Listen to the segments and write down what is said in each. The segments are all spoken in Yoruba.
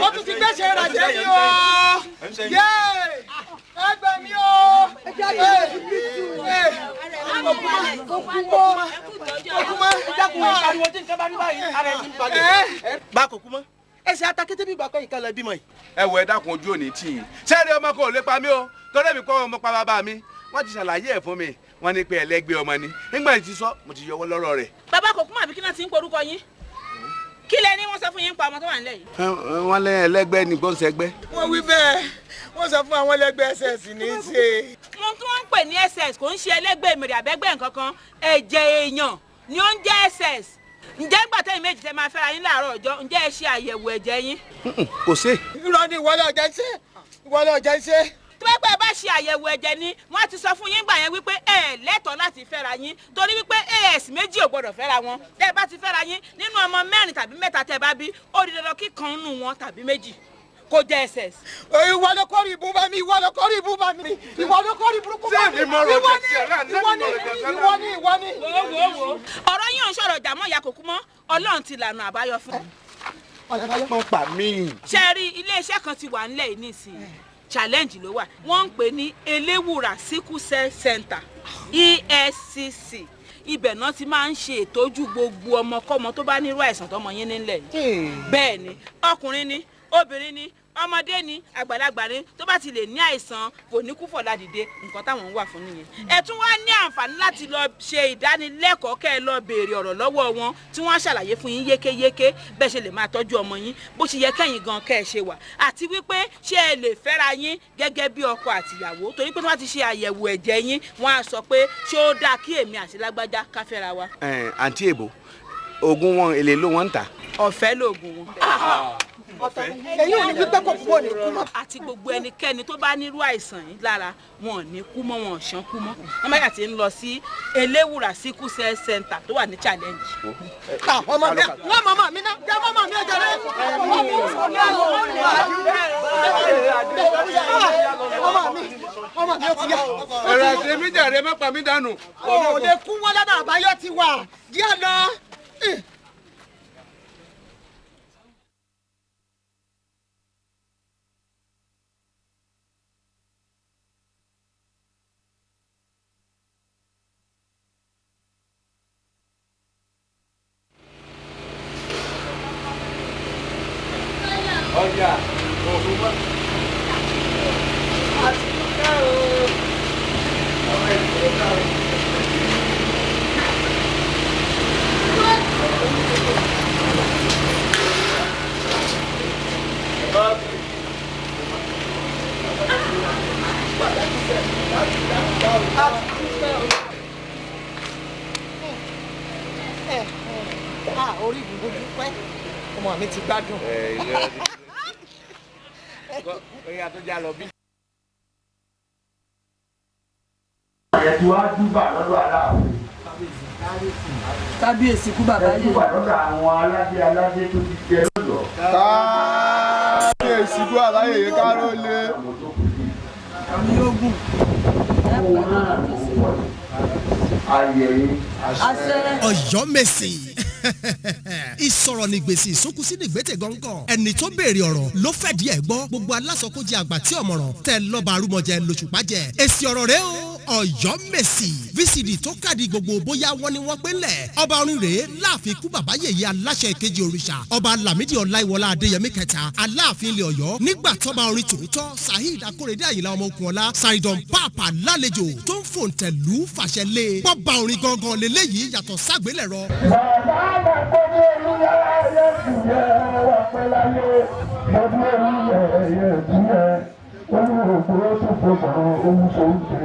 Ó tún ti gbéṣẹ́ ìràjẹ́ mi o. Yéé! Ẹ gbà mí o. Òkúmọ́ Dákun, ariwo tí nǹkan bá rí báyìí, ara ẹ̀ ti ń balẹ̀. Bá kò kú mọ́. Ẹsẹ̀ atakété bí ìgbà pé ìkàlẹ̀ bímọ yìí. Ẹ wọ, ẹ dákun, ojú òní tì í. Sẹ́ẹ̀rì, ọmọ kan ò lè pa mí o, torí èmi kọ́ ọmọ pa bàbá mi. Wọ́n ti ṣàlàyé ẹ̀ fún mi, wọ́n ní pé ẹlẹ́gbẹ́ ọmọ ni. Nígbà tí ti sọ, mo ti yọwọ́ lọ́rọ̀ rẹ̀. Bàbá kò kúmọ̀, àbí kí náà ti ń porúkọ yín? Kí lẹ ní wọ́n sọ fún yín pa ọmọ tó wà nílẹ̀ yìí? Wọ́n lẹ́ ẹlẹ́gbẹ́ ní gbọ́nsẹ̀gbẹ́. Wọ́n wí bẹ́ẹ̀, wọ́n sọ fún àwọn ẹlẹgbẹ́ SS ní í ṣe. Wọ́n tí wọ́n ń pè ní SS kò ń ṣe ẹlẹ́gbẹ́ mèrè àbẹ́gbẹ́ nǹkan kan. Ẹ̀jẹ̀ èèyàn ni ó ń jẹ́ SS. Ǹjẹ́ ńgbà tẹ́yìn méjì tẹ́ máa fẹ́ra yín láàárọ̀ ọjọ́, ǹjẹ́ ẹ ṣe àyẹ̀wò ẹ̀jẹ̀ yín? Kò sí. Irọ́ ni, ìwọlé ọjà ṣe, ìwọlé ọjà ṣe. Tó bá pẹ́ bá ṣe àyẹ̀wò ẹ̀jẹ̀ ni, wọ́n á ti sọ fún yín gbà yẹn wípé ẹ lẹ́tọ̀ọ́ láti fẹ́ra yín, torí wípé AS méjì ò gbọ́dọ̀ fẹ́ra wọn. Tẹ́ ẹ bá ti fẹ́ra yín, nínú ọmọ mẹ́rin tàbí mẹ́ta tẹ́ ẹ bá bí, ó di dandan kí kan nù wọn tàbí méjì kó jẹ́ SS. Ìwọ ló kórè ibú bá mi, ìwọ ló kórè ibú bá mi, ìwọ ló kórè burúkú bá mi. Ṣé èmi mọ̀rọ̀ Ìwọ ni, jẹ̀ sí ẹ̀ láàrin? ìwọ ni, ìwọ ni, ìwọ ni. Wo wo wo, ọ̀rọ̀ yín ò ń sọ̀rọ̀ jàmọ́ ìyá kò kú mọ́. Ọlọ́run ti lànà àbáyọ fún un. Wọ́n pa mí. Ṣe rí, iléeṣẹ́ kan ti wà nílẹ̀ yìí nísìnyí, Challenge ló wà. Wọ́n ń pè ní Eléwùrà Sickle Cell Center, ESCC. Ibẹ̀ náà ti máa ń ṣe ìtọ́jú gbogbo ọmọkọ́mọ tó bá nírú àìsàn tọmọ yín nílẹ̀ yìí. Bẹ́ẹ̀ ni, ọkùnrin ni, obìnrin ni, ọmọdé ni, àgbàlagbà ni, tó bá ti lè ní àìsàn fòníkúfọ̀ládìde, nǹkan táwọn ń wà fún nìyẹn. Ẹ tún wá ní àǹfààní láti lọ ṣe ìdánilẹ́kọ̀ọ́, kẹ́ ẹ lọ béèrè ọ̀rọ̀ lọ́wọ́ wọn, tí wọ́n á ṣàlàyé fún yín yékéyéké bẹ́ẹ̀ ṣe lè máa tọ́jú ọmọ yín, bó ṣe yẹ kẹ́yìn gan kẹ́ ẹ ṣe wà, àti wípé ṣé ẹ lè fẹ́ra yín gẹ́gẹ́ bí ọkọ àtìyàwó, torí pé tí wọ́n ti ṣe àyẹ̀wò ẹ̀jẹ̀ yín, wọ́n á sọ pé ṣé ó dáa kí èmi àti lágbájá ká fẹ́ra wa. Ẹ àǹtí èbó, oògùn wọn, èlé ló wọ́n ń tà? Ọ̀fẹ́ lóògùn wọn. Èyí ò ní wípé kò kúrò ní kú mọ́. Àti gbogbo ẹnikẹ́ni tó bá nírú àìsàn yìí lára, wọn ò ní kú mọ́, wọn ò ṣán kú mọ́. Wọn bá yà ti ń lọ sí Eléwùrà Sickle Cell Center tó wà ní Challenge. Ọmọ mi, wọ́n mọ̀mọ́ mi náà jẹ́ mọ́mọ́ mi ọjà rẹ̀. Ọmọ mi, ọmọ mi, ọmọ mi, ó ti yá. Ẹ̀rọ àti mi jàre, má pa mí dànù. O ò lè kú wọn lọ́nà àbáyọ ti wà díẹ̀ lọ. Ọjà òògùn mọ́. Orí ìbùkún dúpẹ́, ọmọ mi ti gbádùn. Oya tó já lọ bí. Ẹ ti wá júbà lọ́dọ̀ Aláàfin. Kábíyèsí kú bàbá Ẹ yìí. júbà lọ́dọ̀ àwọn aládé aládé tó ti jẹ lọ́yọ̀ọ́. Kábíyèsí kú àláyé yìí, káró lé. Àmì ogun. Òun náà ló wọ̀ ayẹyẹ. Àṣẹ. Ọ̀yọ́mèsì, ìsọ̀rọ̀ ní gbèsè, ìsókùsí ní gbètè gọ́ngàn. Ẹni tó béèrè ọ̀rọ̀ ló fẹ́ díẹ̀ gbọ́. Gbogbo alásọkójẹ àgbà tí ọ̀mọ̀ràn tẹ lọ́ba arúmọjẹ lóṣùpá jẹ èsì ọ̀rọ̀ rẹ o. Ọ̀yọ́mèsì VCD tó kàdí gbogbo bóyá wọ́n ní wọ́n pé ńlẹ̀ ọba orin rèé láàfin kú bàbá yèyé aláṣẹ ìkejì òrìṣà, Ọba Lámìdí Ọláìwọlá Adéyẹmí kẹta, Aláàfin ilẹ̀ Ọ̀yọ́, nígbà tọ́ba orin tòótọ́ Saheed Akórèdé Àyìnlá Ọmọkùnọlá Saidon Papa lálejò tó ń fòǹtẹ̀lú fàṣẹ lé pọ́ba orin gangan lélẹ́yìí yàtọ̀ ságbélẹ̀rọ. Bàbá àgbà ní olúyàrá ayé tìyẹ wà pẹ́ láyé mo ní olúyẹ ẹyẹ tìyẹ olúwòkú ó tún fọmọ ohun tó ń jẹ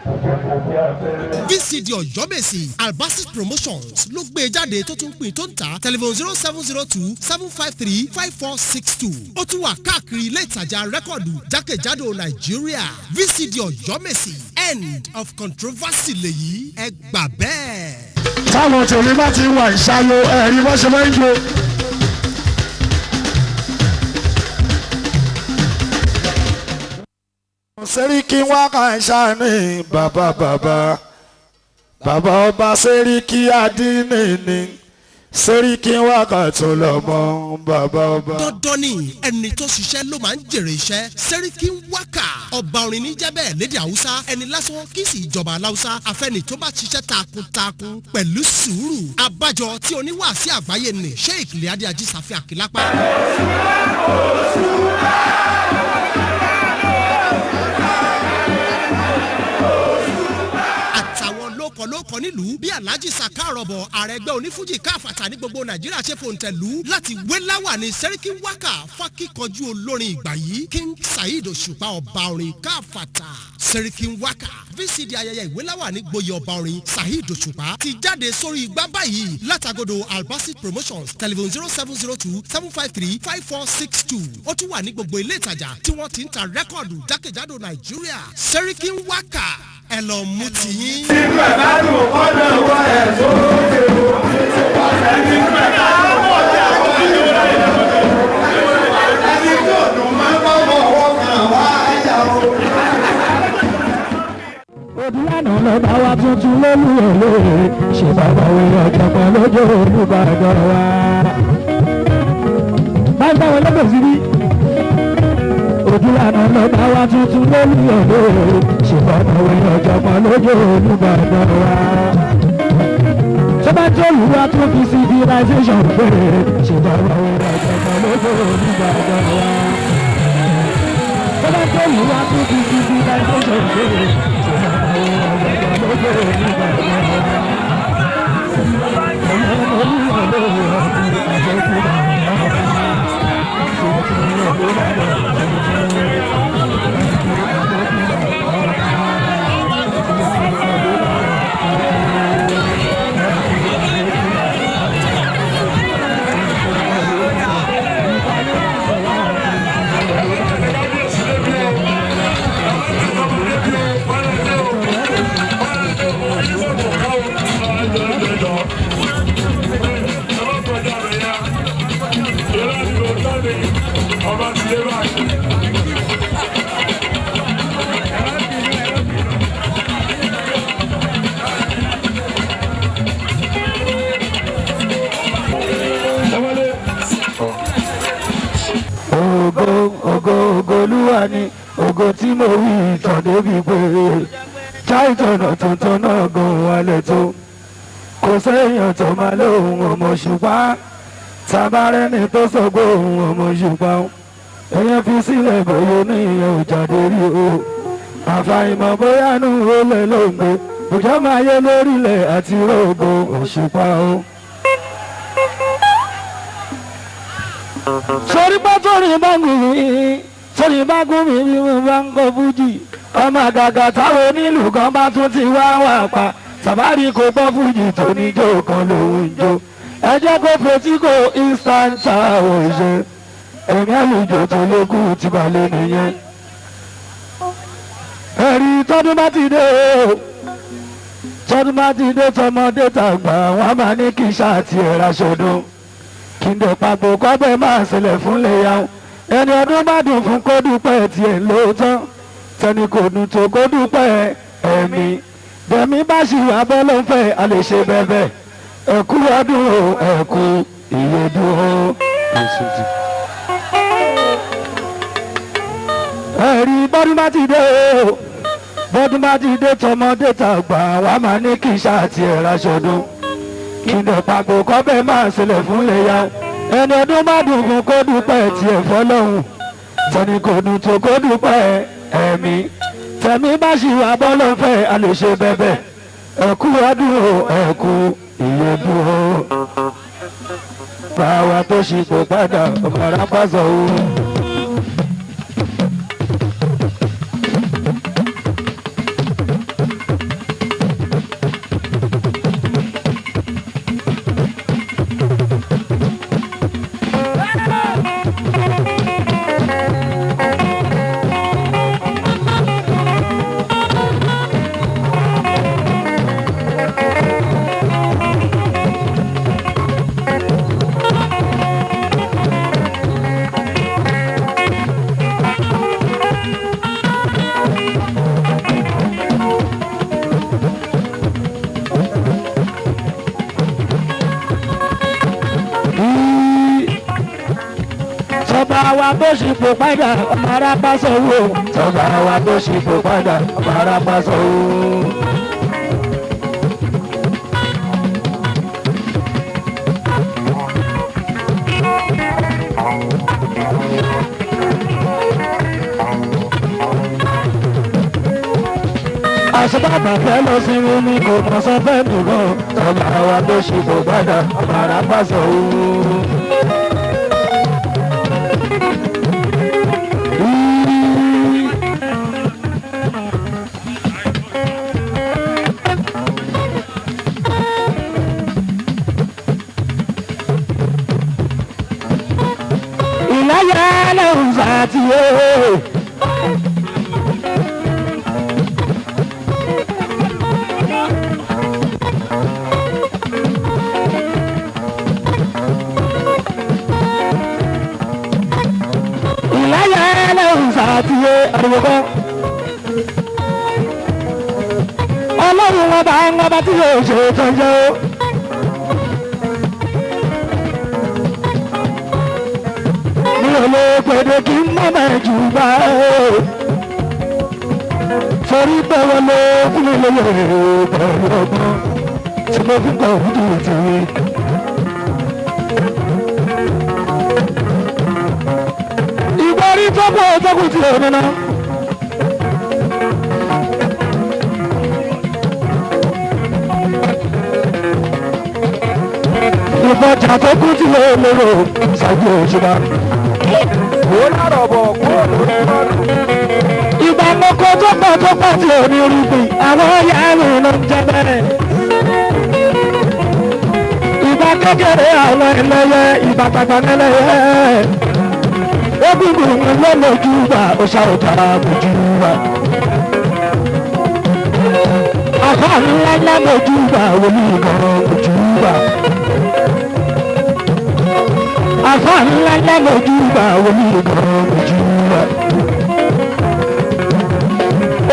òjòjò bí abẹ́rẹ́. VCD Ọ̀yọ́mèsì, Albasit Promotions ló gbé e jáde tó tún pín tó ń ta. Telephone 07027535462. Ó tún wà káàkiri ilé ìtajà record jákèjádò Nàìjíríà. VCD Ọ̀yọ́mèsì, end of controversy lèyí, ẹ gbà bẹ́ẹ̀. Táwọn tèmi bá ti wà ìṣàlò ẹ̀rí bó ṣe máa ń jó. Sẹ́ríkì wákà ṣáni bàbá bàbá bàbá ọba Sẹ́ríkì Adínìní. Sẹ́ríkì wákàtí lọ́mọ bàbá ọba. Dandan ni, ẹni tó ṣiṣẹ́ ló máa ń jèrè iṣẹ́. Sẹ́ríkì wákà, ọba orin ní jẹ́bẹ̀ lédè Haúsá. Ẹni lásán kì í sì jọba aláwùsá, àfẹni tó bá ṣiṣẹ́ takuntakun pẹ̀lú sùúrù. Abájọ tí oníwàásí àgbáyé ni Sheikh Liadi Ajísàfẹ́ Àkìlápá. Àtàwọn lókọ̀lókọ̀ nílùú bí Alhaji Sakarọ̀bọ̀, ààrẹ ẹgbẹ́ onífújì káfàtà ní gbogbo Nàìjíríà ṣe fòǹtẹ̀lú láti wé láwà ní Sẹ́ríkì wákà fákíkanjú olórin ìgbà yìí, King Saheed Òṣùpá, ọba orin káfàtà. Sẹ́ríkì wákà VCD ayẹyẹ ìwéláwà ní gboyè ọba orin Saheed Òṣùpá ti jáde sórí igbá báyìí látàgọ́dọ̀ Albasit Promotions, telephone 07027535462. Ó tún wà ní gbogbo ilé ìtajà tí wọ́n ti ń ta rẹ́kọ̀dù jákèjádò Nàìjíríà. Sẹ́ríkì wákà, ẹ lọ mú tiyín. Inú ẹ̀ bá dùn kọ́nà wọ ẹ̀ sókè o. Ẹni inú ẹ̀ bá dùn kọ́nà wọ ẹ̀ sókè o. Ẹni tó dùn máa ń bọ́ ọwọ́ kan wá ẹ̀yà o. Òdìlànà lọ́ba wa tuntun lólú olóore ṣe bàbá wẹ̀rẹ̀ ọ̀jọ̀gbọ́n lójó Olúbàdàn wa. Bá ń bá wọn lọ́gbọ̀n síbí. Òdìlànà lọ́ba wa tuntun lólú olóore ṣe bàbá wẹ̀rẹ̀ ọ̀jọ̀gbọ́n lójó Olúbàdàn wa. Sọ́bà tó lù wá tó fi civilization péré ṣe bàbá wẹ̀rẹ̀ ọ̀jọ̀gbọ́n lójó Olúbàdàn wa. Sọ́bà tó lù wá tó fi civilization péré ṣe bàbá wẹ̀rẹ̀ ọ̀jọ̀gbọ́n lójó Olúbàdàn wa. Ògo, ògo, ògo Olúwa ni ògo tí mo wí ìtàn débi pé ṣáìtọ̀nà tuntun náà gan wálé tó kò séèyàn tó máa lóhùn ọmọ ṣùpá tabarẹ́ni tó sọ pé òun ọmọ ṣùpá èèyàn fi sílẹ̀ bóyá ní ìyẹn ò jáde rí o àfàìmọ̀ bóyá nù ó lè lóńgbò bùjọ́ máa yé lórílẹ̀ àti rògbò òṣùpá o. Sori bá torí bá gùn mí, torí bá gùn mí bí mo bá ń kọ fújì, ọmọ àgàgà táwọn onílù kan bá tún ti wá wà pa sàbárì kò gbọ́ fújì tó níjó kan lòún jó. Ẹ jẹ́ kó fetí kó instant àwọn ìṣe ẹ̀mí àlùjọ tó lékù ti balẹ̀ nìyẹn. Ẹ̀rí tọ́dún bá ti dé o, tọ́dún bá ti dé, tọmọdé tàgbà wọn máa ní kí sáà tiẹ̀ raṣọdún kí n dẹ̀ pàgbó kọ́bẹ̀ máa ṣẹlẹ̀ fún léyàwó. Ẹni ọdún bá dùn fún kó dúpẹ́ tiẹ̀ lóòótọ́, tẹni kò dùn tó kó dúpẹ́ ẹ̀mí bẹ̀mí bá ṣì wà bọ́ ló ń fẹ́ a lè ṣe bẹ́ẹ̀. Ẹ̀kú ọdún o, ẹ̀kú ìyèdún o. Ẹ̀rí bọ́dún bá ti dé o, bọ́dún bá ti dé, tọmọdé tàgbà wàá máa ní kí sáà tiẹ̀ raṣọdún kí n dẹ̀ pàgbó kọ́bẹ̀ máa ṣẹlẹ̀ fún léyàwó. Ẹni ọdún bá dùn fún kó dúpẹ́ tiẹ̀ fọlọ́hún, tẹni kò dùn tó kó dúpẹ́ ẹ̀mí tẹ̀mí bá ṣì wà bọ́ ló ń fẹ́ a lè ṣe bẹ́bẹ̀. Ẹ̀kú ọdún o, ẹ̀kú ìyèdún o. Báwa tó ṣì kò padà ọmọ arápásọ̀ o. wa tó ṣipò padà ọmọ arápá sọ̀wọ́. Tọ́ba wa tó ṣipò padà ọmọ arápá sọ̀wọ́. Àṣebàbà fẹ́ lọ sí mi ní kò mọ̀ sọ fẹ́ nìkan. Tọ́ba wa tó ṣipò padà ọmọ arápá sọ̀wọ́. Ìláyà lẹ́hùn sàtìyé. Ìláyà lẹ́hùn sàtìyé ariwo kọ́. Ọlọ́run ọba ń ọba tí yóò ṣe tọ́jú. Mi ò lè pèdè kí n má máa jù bá o. Torí pé wọ́n lé fún mi lóye pẹ̀lú ọgbọ́n tí mo fi kọ̀ ojú tèmi. Ìgbà rí tọ́pọ̀ tọ́kù tí ò nínú. Ìbọjà tó kú tí ò lérò ṣáájú òṣùpá. Ó lárọ̀ bọ̀ kúrò lórí bọ́ọ̀lù. Ìgbà mọ́kọ́ tó pọ̀ tó pọ̀ tí ò ní rúgbìn àwọn ọ̀yà rìn ló ń jẹ bẹ́ẹ̀. Ìgbà kékeré àwọn ẹlẹ́yẹ ìgbà gbàgbà ẹlẹ́yẹ. Egungun ló lójú wa ó ṣàwùjá lójú wa. Àfa ńlá ńlá lójú wa wòlíì kan lójú wa. Àfa ńlá ńlá lójú wa wòlíì kan lójú wa.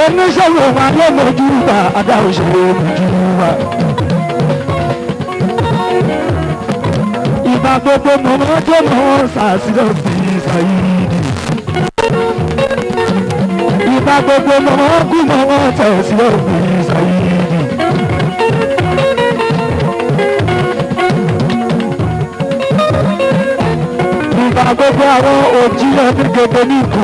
Oníṣòwò wa ló lójú wa adáhùnṣe lójú wa. Ìgbà gbogbo mọ̀ tó mọ̀ ṣàṣìlọ sí ṣàyídì. Ìgbà gbogbo mọ̀ kú mọ̀ tẹ̀sílọ sí ṣàyídì. Ìgbà gbogbo àwọn òjìlẹ̀ ní gbogbo ní ìkù.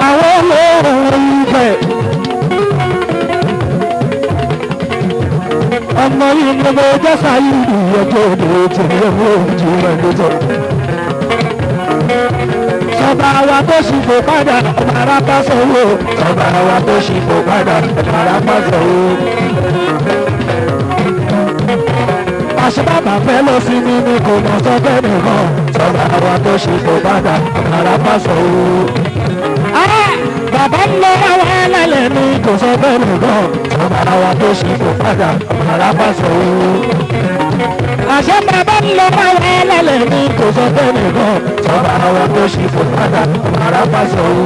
Àwọn olóòrùn ibẹ̀. Ọmọ yìí ni mo jẹ́ sáyidì ọjọ́ òde tí mo mú ojú rẹ̀ lójó. Sọba wa tó ṣìfò padà ọmọ arápá sọ̀wọ́. Sọba wa tó ṣìfò padà ọmọ arápá sọ̀wọ́. Àṣebàbà fẹ́ lọ sí mi ní kò mọ̀ sọ́fẹ́ nìkan. Sọba wa tó ṣìfò padà ọmọ arápá sọ̀wọ́. Bàbá ń lọ àwọn ẹlẹ́lẹ̀ ní kò sọ bẹ́ẹ̀ nìkan. Sọba wa tó ṣìfò padà ọmọ arápá sọ̀wọ́. Àṣẹ bàbá ń lọ àwọn ẹlẹ́lẹ̀ ní kò sọ bẹ́ẹ̀ nìkan. Sọba wa tó ṣìfò padà ọmọ arápá sọ̀wọ́.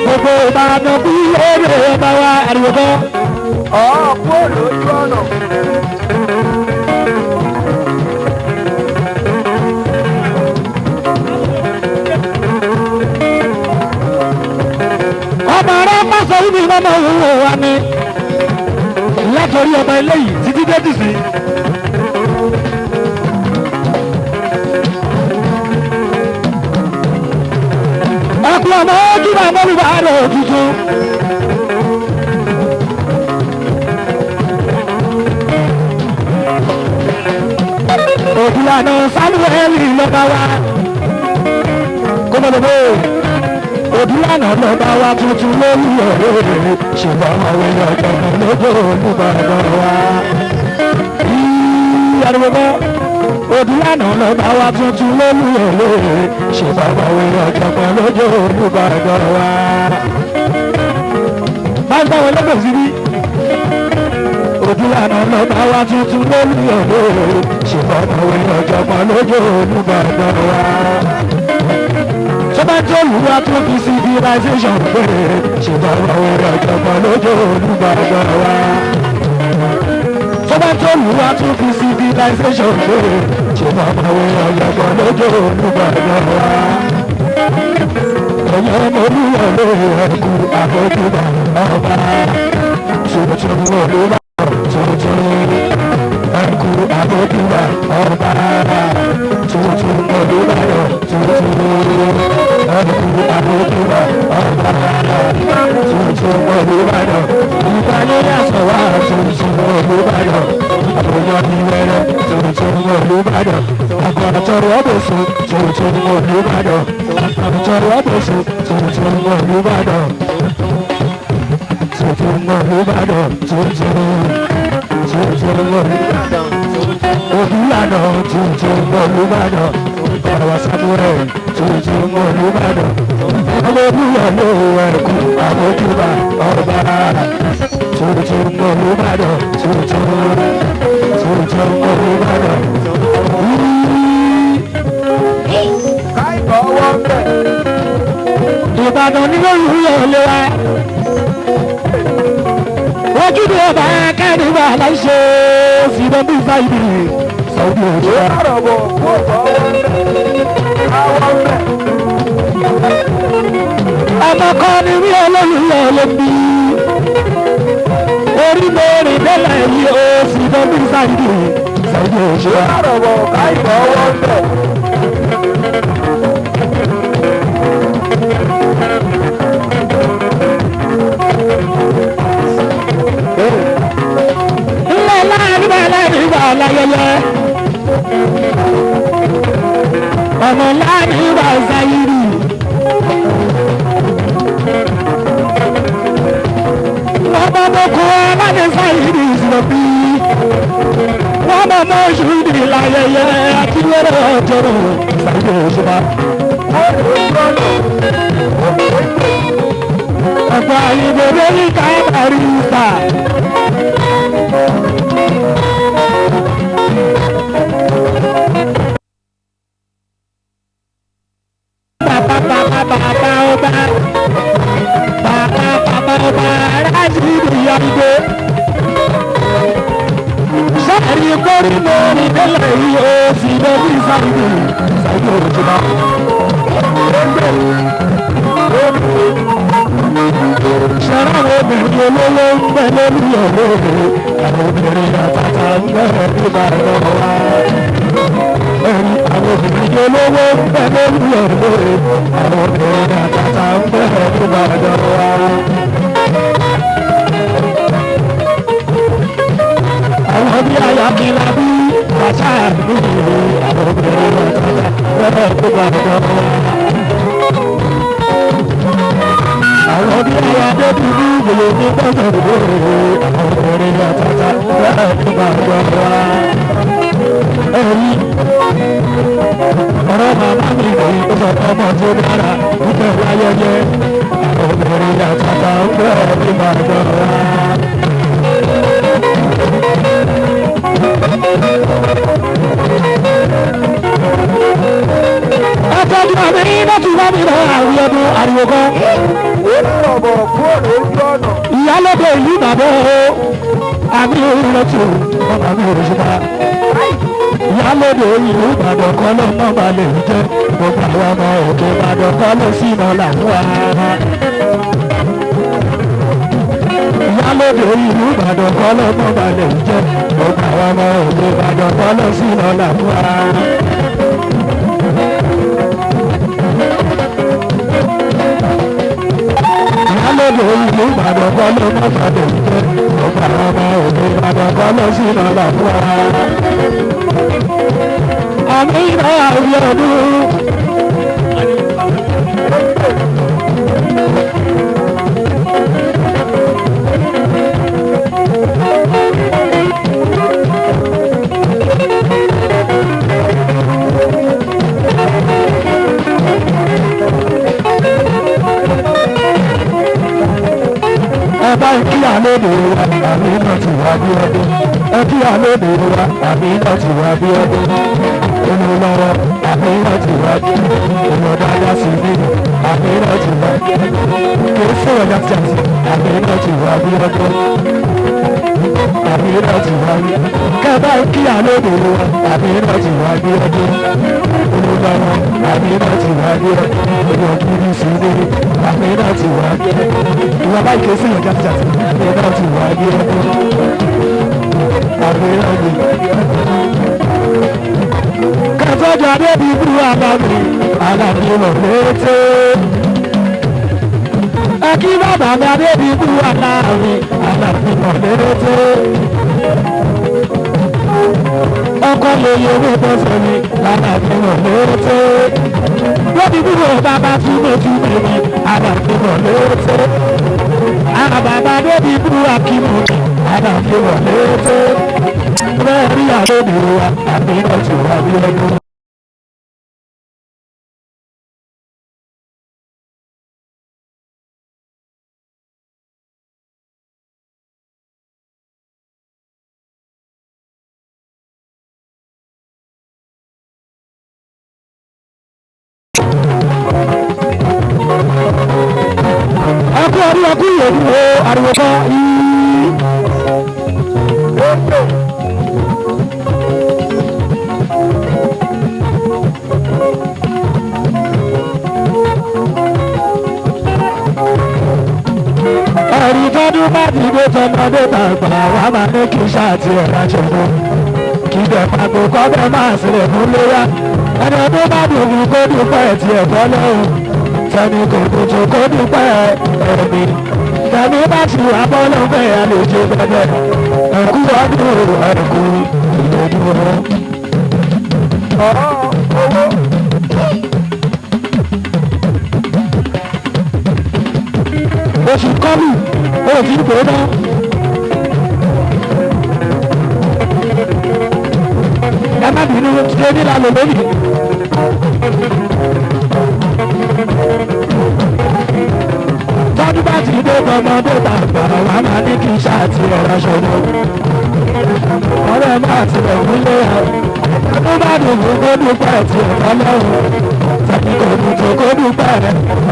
Gbogbo Ìbàdàn bí eré ọba wa ariwo kọ́. Ọ̀ kúrò lójú ọ̀nà. Ọba rẹ pàṣẹ wíwí lọ́mọ òwúrò wa ni látọrí ọba eléyìí títí dé dìsí. Ọkùnrin ọmọ ojú bá mọ́lùbá rẹ̀ tuntun. Òbílànà Samuel lọ́ba wa kọ́mọlọ́bọ̀ òbílànà lọ́ba wa tuntun lórí ọ̀rẹ́ rẹ̀ ṣùgbọ́n àwọn èèyàn ọ̀gbọ̀n lójó olùbàdàn wa. Ariwo bọ́ òbílànà lọ́ba wa tuntun lórí ọ̀rẹ́ rẹ̀ ṣùgbọ́n àwọn èèyàn ọ̀gbọ̀n lójó olùbàdàn wa. Bá ń bá wọn lọ́gbọ̀n síbí òbílànà lọ́ba wa tuntun lórí ọ̀rẹ́ rẹ̀ ṣùgbọ́n àwọn èèyàn ọ̀gbọ̀n lójó olùbàdàn wa. Tó bá jẹ́ olúwa tó fi civilization pé ṣùgbọ́n àwọn ọ̀jọ̀gbọ́n lójó olùgbàgbọ́ wa. Tó bá tó lù wá tún fi civilization ṣe. Ṣé bàbá wo ọ̀yọ̀gbọ̀n lójó Olúbàdàn wa? Ẹ̀yọ́ ọmọ Olúyọ̀lé ẹ̀kú àfojúbà ọba. Tuntun Olúbàdàn tuntun ẹ̀kú àfojúbà ọba. Tuntun Olúbàdàn tuntun ẹ̀kú àfojúbà ọba. Tuntun Olúbàdàn ìbálẹ̀ wá tuntun Olúbàdàn. Àbòyọ ní wẹ́rẹ́ tuntun Olúbàdàn. Àgbàtọ̀rọ̀ ọ̀bọ̀sùn tuntun Olúbàdàn. Àgbàtọ̀rọ̀ ọ̀bọ̀sùn tuntun Olúbàdàn. Tuntun Olúbàdàn tuntun tuntun Olúbàdàn. Olúlànà tuntun Olúbàdàn. Ọ̀rọ̀ Samuel tuntun Olúbàdàn. Ọmọ Olúyọ̀lé ẹ̀kú àmójúbà ọba. Tuntun Olúbàdàn tuntun tuntun Olúbàdàn. Ìbàdàn ní Olúyọ̀lé wa. Ojúde ọba kẹ́rìnwá láìṣe síbẹ̀ bí fáìlì Saudi Arabia. Ọmọ kan ní wí Olúyọ̀lé bí. Orí mẹ́rin délẹ̀ yìí ó síbẹ̀ bí fáìlì Saudi Arabia. Ńlẹ̀ láàrin bá láàrin bá láyẹyẹ. Ọmọ láàrin bá Zayiri. Wọ́n bá mọ kó aláàbí Zayiri sọ̀rọ̀ bí. Wọ́n bá mọ ṣùdì láyẹyẹ àti wẹ́rẹ́ ọjọ́rò Zayiri Òṣùpá. Ọ̀pọ̀ àyìnbó lórí káàbàrí sà. Bàbá bàbá bàbá ọba bàbá bàbá ọba Ráṣídì Yàgbé. Sẹ́ẹ̀rì kórì lórí délẹ̀ yìí ó sì lórí Sáìdì Sáìdì Òjìbá. Ṣẹ́ra àwọn obìnrin olówó ń bẹ lórí ọ̀rọ̀ àwọn obìnrin àtàtà ń bẹ nígbà lọ́wọ́ wa. Ẹ̀rí àwọn obìnrin olówó ń bẹ lórí ọ̀rọ̀ àwọn obìnrin àtàtà ń bẹ nígbà lọ́wọ́ wa. Àwọn bí ayọ̀kìlá bí àṣà mi àwọn obìnrin àtàtà ń bẹ nígbà lọ́wọ́ wa. Àwọn bí ayé débi ní ìwòye ní gbọ́dọ̀ ìwòye àwọn obìnrin àtàtà bẹ́ẹ̀ ní gbàgbọ́ wa. Ẹ̀yin ọ̀rọ̀ màmá mi lòyìn tó sọ ọmọ tó dára nígbà ayẹyẹ àwọn obìnrin àtàtà bẹ́ẹ̀ ní gbàgbọ́ wa. Ọtọ́jú àmì iná ti wá mi lọ àrùn ọdún àrùn ọkọ. Ìyálóde ìlú bàbá o, àmì ìrọ̀tù bàbá mi ò ṣùpá. Ìyálóde ìlú Ìbàdàn kọ́ ló mọ́ balẹ̀ jẹ́ gbogbo àwọn ọmọ òkè Ìbàdàn kọ́ ló sì mọ́ làwọn wa. Ìyálóde ìlú Ìbàdàn kọ́ ló mọ́ balẹ̀ jẹ́ gbogbo àwọn ọmọ òkè Ìbàdàn kọ́ ló sì mọ́ làwọn wa. Ìyálóde ìlú Ìbàdàn kọ́ ló mọ́ balẹ̀ jẹ́ gbogbo àwọn ọmọ òkè Ìbàdàn kọ́ ló sì mọ́ làwọn wa. Àmì ìrọ̀ ọdún. Ẹ bá ń kí àlóde wa, àmì náà ti wá bí ọdún. Ẹ kí àlóde wa, àmì náà ti wá bí ọdún. Olùlọ́wọ́ àmì náà ti wá bí ọdún. Olùdájá sí nínú àmì náà ti wá bí ọdún. kì í sọ̀rọ̀ jàtìjàtì àmì náà ti wà bí ọdún àmì náà ti wà bí kẹ́bá kí àlóde wa àmì náà ti wà bí ọdún olùdarí àmì náà ti wà bí ọdún olùkiri sí ilé àmì náà ti wà bí ọdún ìwà báyìí kì í sọ̀rọ̀ jàtìjàtì àmì náà ti wà bí ọdún àmì náà ti kẹtọ́jú adébíbú alámi alámi lọ létí. Ẹkí bàbá mi adébíbú alámi alámi lọ létí. Ọkọ lè yẹ owó bọ́sẹ̀ mi alámi lọ létí. Lóbi búrò bàbá túmọ̀ túmọ̀ mi alámi lọ létí. Àbàbà adébíbú akímọ̀ mi alámi lọ létí. Bẹ́ẹ̀ rí àlejò wa àbí náà ti wá bí ọdún. Ẹkú ọdún ẹkú ìyẹ̀dù o ariwo kọ́ yìí. Ẹ̀rí tọ́dún bá ti dé tọmọdé tàgbà wá máa ní kí ṣáàtì ẹ̀rọ ṣòro. Kí bẹ̀ pàgò kọ́ bẹ́ẹ̀ máa sílẹ̀ fún léyà. Ẹni ọdún bá dùn fún kó dúpẹ́ tiẹ̀ bọ́ lọ́hùn. Tẹni kò dùn tó kó dúpẹ́ ẹ̀mí. Tẹni bá ti wà bọ́ lọ́fẹ̀ àlejò bẹ̀bẹ̀. Ẹ̀kú ọdún ẹ̀kú ìdòdó. Oṣù kọ́lù ó ti gbé náà. Ẹ má bínú ṣé nílànà lónìí. Tọ́dún bá ti dé tọmọdé tàgbà wà máa ní kí n ṣáàtì ọ̀rọ̀ ṣòro. Ọ̀rẹ́ máa ti rẹ̀ wúlé ẹ̀. Tọ́dún bá dùn fún kó dúpẹ́ ti ẹ̀kọ́ lọ́rùn. Tẹ̀mí kò dùn tó kó dúpẹ́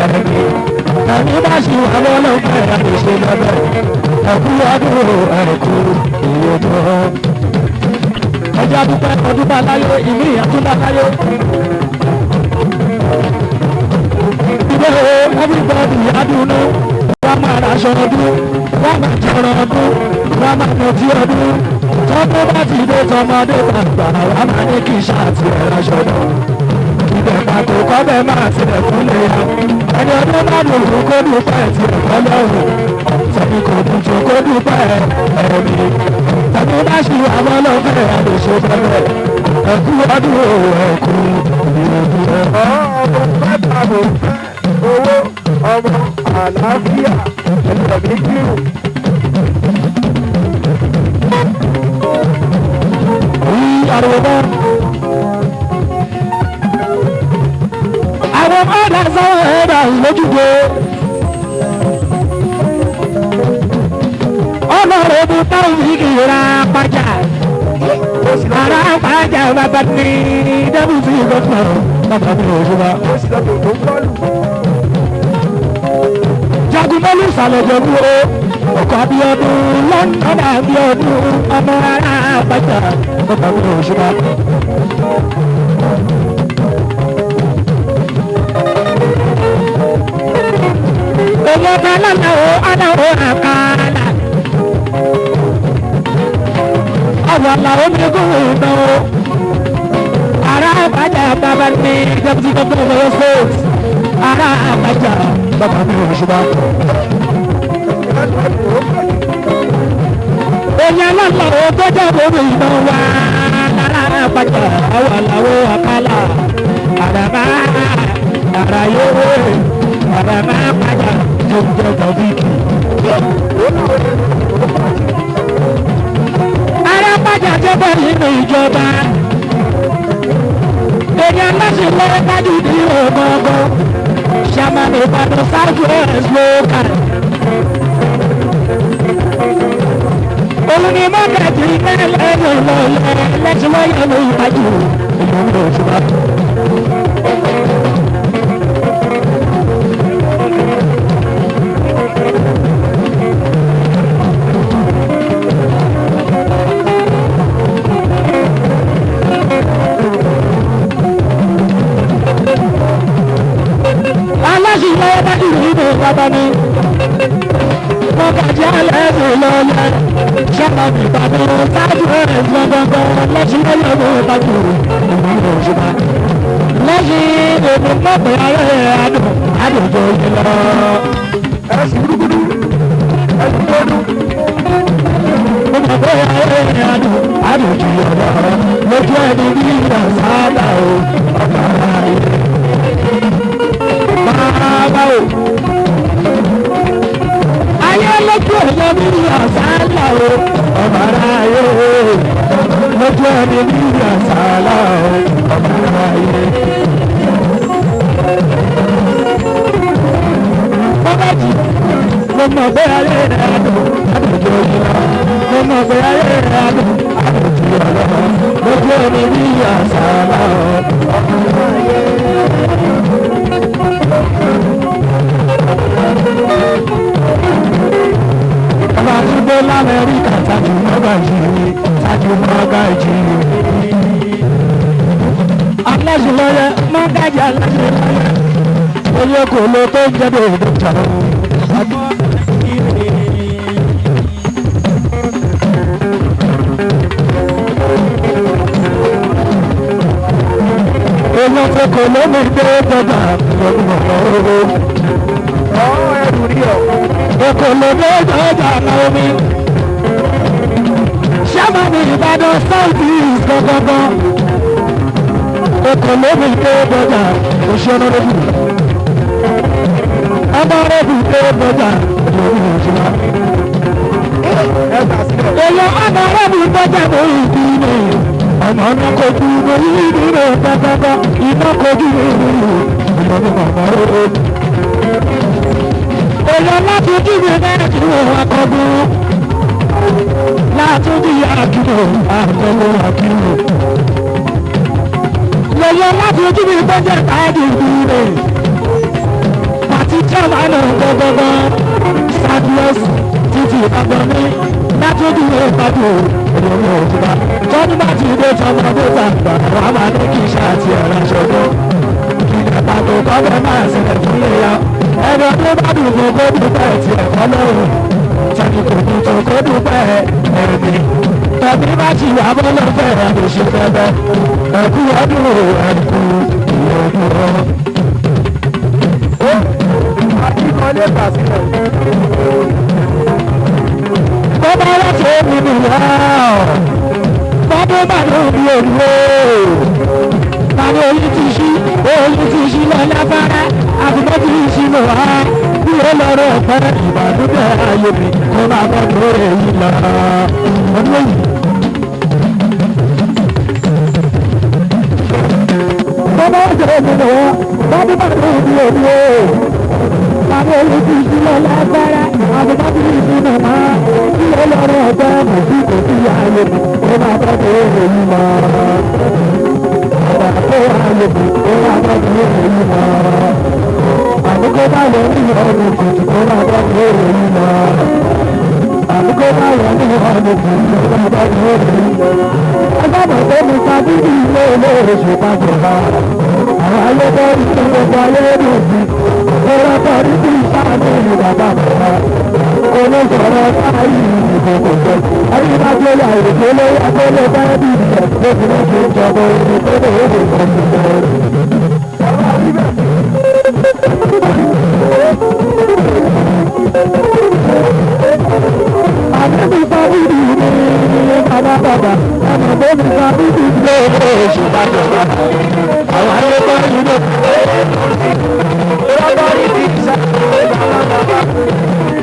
ẹ̀mí. Ẹ̀mí bá ṣì wà lọ́lọ́pẹ́ àlèṣe lọ́bẹ̀. Ẹ̀kú ọdún ẹ̀kú ìyẹ̀dùn. Ẹjẹ́ adúpẹ́ ọdún bá láyé ìmí ìyàtúndà láyé. Ìgbé everybody adúnú, wọ́n máa raṣọ ọdún, wọ́n máa jọrọ ọdún, wọ́n máa mutí ọdún. Tọ́dún bá ti dé tọmọdé tàgbà, wọ́n máa ní kí ṣáàtì ẹ̀ raṣọ ọdún. Ibẹ̀ pàtó kọ́bẹ̀ máa tilẹ̀ fúnlé ya. Ẹni ọdún bá dùn fún kó dúpẹ́ tiẹ̀ kọ́ lọ́rùn. Tẹ̀mí kò dùn tó kó dúpẹ́ ẹ̀mí. Tẹ̀mí bá ṣì wà mọ́ lọ́fẹ̀ẹ́ àlèṣe bẹ́ẹ̀. Ẹ̀kú ọdún ẹ̀kú ìròdù ẹ̀. Ọmọ mẹ́ta ló fẹ́ owó ọmọ àlàáfíà ẹ̀mí kírun. Rí ariwo bá. Àwọn ọ̀dà sáwọn ẹ̀dà lójúde. Ọlọ́run mú táwọn yìí ra pàjá. Ara pàjá bàbá ní dẹ́bùtì gọ́fà bàbá mi ò ṣe bá. Jagunmọ́lù sàlẹ̀ jẹ̀bú o. Ọkọ̀ Abíọ́dún London Abíọ́dún ọmọ ara pàjá bàbá mi ò ṣe bá. Owó bá lọ́nà o, ọ̀nà o àkàlà. Ọ̀wọ̀ làwọn mi kò wò ó. Ara àbájá bàbá mi deputy governor of Oyo State. Ara àbájá bàbá mi ò ṣùgbọ́n. Èèyàn lọ́nà o tó jẹ́ bòbí ìmọ̀ wá. Ara àbájá ọ̀wọ̀ làwọn àkàlà. Àràbá àràyè àràbá àbájá jẹjẹ tọ́bíkì. Arápájà tó bọ̀ nínú ìjọba. Èèyàn lọ́sìn lọ́wọ́ dájú ní ògógó. Ṣàmàlì Ìbàdàn South West local. Òun ni mọ́gàjì náà lẹ́nu lọ́lẹ́ lẹ́sìn lọ́yẹ̀ ló yájú ìlú òṣùwà. Mọ́gàjí alẹ́sìn lọ́lẹ̀ sábà ìbàdàn tájú ẹ̀ gbọ̀ngbọ̀ngbọ̀ lẹ́sìn lọ́yọ̀ tájú ìlú òṣùpá. Lẹ́sìn èmi mọ̀pẹ́ ayé adùn adùn jò yín lọ. Ẹ̀sìn gúdúgúdú ẹ̀sìn gbọ́dún. Mo mọ̀ pé ayé adùn adùn jù yín lọ. Lójú ẹni bí ìyá sábà o ọ̀gá ayé. Bàbá o. Ayé lójú ẹ̀yọ́ mi ní àsálà o, ọmọ aráyé. Lójú ẹni ní àsálà o, ọmọ aráyé. Mọ́gàjì, mo mọ̀ pé ayé rẹ̀ adùn, adùn jù yín lọ. Mo mọ̀ pé ayé rẹ̀ adùn, adùn jù yín lọ. Lójú ẹni ní àsálà o, ọmọ aráyé. Ọba tí gbé l'Amẹ́ríkà tájú mọ́gàjì tájú mọ́gàjì. Aláṣẹlọ́yẹ mọ́gàjì aláṣẹlọ́yẹ. Oyè kò ló tó ń jẹ́ bèbè jà o. Èèyàn tó kò lómi dé dọ́gba lọ́gbọ̀n lọ́wọ́. Ọ̀ ẹrù rí ọ. Oko ló dé dọ́gba lọ́wọ́. Ṣáàmì Ìbàdàn South East gangan. Oko lómi dé dọ́gba òṣèlú rẹ̀. Ọmọ rẹ̀ dé dọ́gba lórí òṣèlú. Ẹ gbà sílẹ̀. Èèyàn ọmọ rẹ̀ dọ́gba lórí ìbí mi. Ọmọ náà kojú lórí ìbí mi pátápátá. Iná kojú lórí ìlú ọmọ rẹ̀. Èèyàn láti jíbi náà kí wọ́n akọ́gbọ́n. Látúndì àkìlò àkọ́gbọ́n àkìlò. Lèyàn láti jíbi tó jẹ́ káàdì ìbílẹ̀. Pàtí chairman gbọgbọgbọ. Sadless títí ìbátan ní. Látúndì ìpàdé ìròyìn òjìbá. Tọ́dún bá ti dé tọmọdé tàgbà. Wàá máa ní kí iṣẹ́ àti ẹ̀rọ aṣọ́gbọ́n. Ìdàgbàgbọ́ kọ́bẹ̀ máa ṣẹlẹ̀ fún ilé ẹni ọdún bá dùn fún kó dúpẹ́ tiẹ̀ fọlọ́run tàbí kò dùn tó kó dúpẹ́ ẹ̀mí tàbí bá ti wà bọ́lọ́ fẹ́ràn ló ṣe fẹ́fẹ́ ẹ̀kú ọdún ẹ̀kú ìyọ̀dún ọ. Akíkanlé gbà sílẹ̀. Bọ́bá láti omi nìyá bọ́dún bá ló bí olúwo tàbí oyin ti ṣí oyin ti ṣí lọ́lá fara àbúkọ́ ti ṣí lò wá bí ó lọ́rọ̀ ọ̀pẹ ìbànújẹ́ ayé mi kó máa bọ́ tó èyí lọ. Ọdún èyí. Bọ́bá ọjọ́ omi nìyá bọ́dún bá ló bí olúwo tàbí oyin ti ṣí lọ́lá fara àbúkọ́ ti ṣí lò wá bí ó lọ́rọ̀ ọ̀pẹ kò sí kò sí ayé mi kó máa bọ́ tó èyí lọ. Àbúkọ́ bá lọ ní ọdún kùtù kó máa bá tó èyí lọ. Àbúkọ́ bá lọ ní ọdún kùtù kó máa bá tó èyí lọ. Agbábọ̀ tó mi ta bíbí ilé olóore ṣe pàjọba. Àwọn ayébẹ́rì tó gbogbo ayé ló fi. Ọ̀rọ̀ tọ̀rí bí sáàmì ìlú bàbá bàbá. Olóṣòro báyìí ìdìbò kò jẹ. Ayé bá gbé láyé tó lóyè agbélé bẹ́ẹ̀ bí ìjẹ́ tó fi ní kí n jọba orin tó lè wé ìkọ̀ọ̀kan. Àbẹ̀bí sábìrì ní bàbá bàbá, àbẹ̀bí sábìrì ní oṣù bàjọba. Àwọn ayé bá yìí lọ.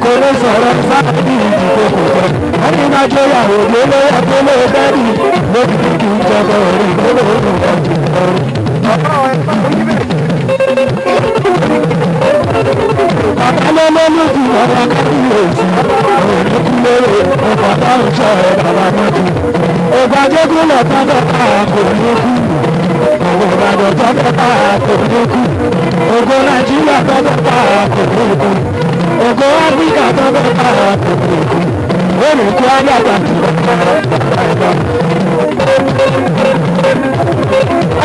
Kò lè sọ̀rọ̀ sábìrì ìdìbò kò jẹ́. Wọ́n ní máa jẹ́ ìyàwó ló lóyè tó lóye bẹ́ẹ̀ni. Lóbi kì í jọba orí tó lóye ọjọ́. Bàbá ló ló lójú ọ̀rọ̀ kábíyèsí. Òní kú lóore, ọkọ̀ táwọn jọ ẹ̀ bàbá mọ́jú. Ọba Jégúnlẹ̀ tọ́jọ́ ká kò ní kú. Òwò Ìbàdàn tọ́jọ́ ká kò ní kú. Ògo Nàìjíríà tọ́jọ́ ká kò ní kú. Ògo Áfíríkà tọ́jọ́ ká kò ní kú. Olùkọ́ àgbàgbà jù lọ.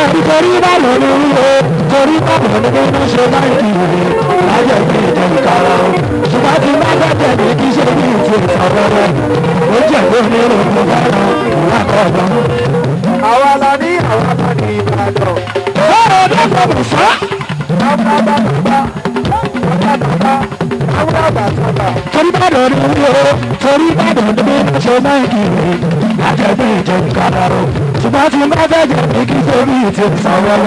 Àbí torí bàbá ní wíwé, torí bàbá ní bí wọ́n ṣe máa ń kiri, láyé bí ìjẹ ìkara o. Ṣùgbọ́n tí bá fẹ́ tẹ̀lé kí ṣe bí ìtì ìsọ̀rọ̀, ó jẹ́ pé onírò mo fẹ́ràn ìlàkọ̀ọ̀dọ́. Àwa la ní àwa la ní Ìbàdàn. Bọ́ọ̀rọ̀ dẹ́kun mọ̀ sọ́. Bàbá bàbá bàbá bàbá àwọn àgbà. Torí bàdàn ní wíwé, torí bàdàn ní bí wọ́n ṣe máa ń kiri, láyé bí ìjẹ ìkara o. Ṣùgbọ́n tí bá fẹ́ tẹ̀lé kí ṣe bí ìtì ìsọ̀rọ̀,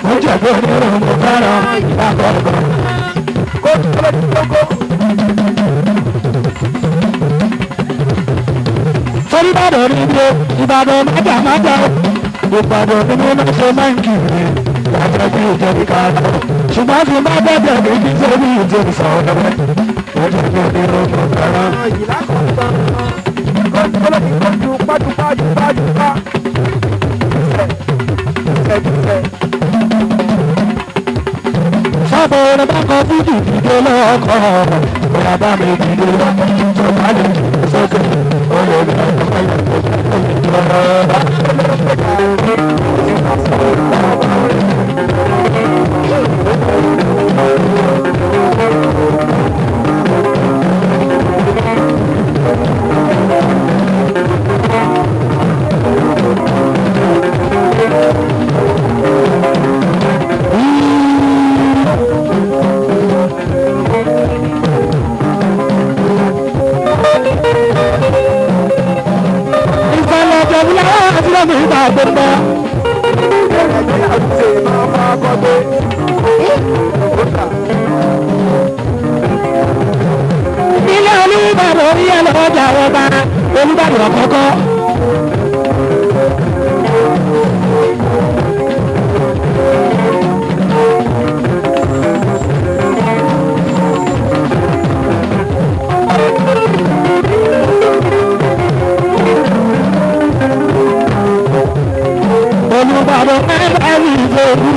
ó jẹ́ pé onírò mo fẹ́ràn ìlàkọ̀ọ̀dọ́. Kó tó lọ sí kókó. Torí bàdàn ní wíwé, Ìbàdàn májà májà o. Ìbàdàn ní bí wọ́n ṣe máa ń kiri, láyé bí ìjẹ ìkara o. Ṣùgbọ́n tí bá fẹ́ tẹ̀lé kí ṣe bí ìtì ìsọ̀rọ̀, ó jẹ́ pé onírò mo fẹ́ràn. Ìlà kan tán. Kó tó lọ sí kójú pájúpájú pájúpá. Ìṣẹ́. Sábà orin bá kọ fújì dìde lọ́kọ̀, bóyá bá mi dìde tó bá lè dìde sókè, ó lè lọ Ìsàlẹ̀ ìjọba àti lọ́mọ ìgbà gbogbo. Ẹ̀jẹ̀ àwùjọ máa fa akọ́gbé. Ilé Olúbàdàn orí ẹ̀ lọ́jà ọba Olúbàdàn àkọ́kọ́. Olúbàdàn mẹ́ta ní ìfòrú.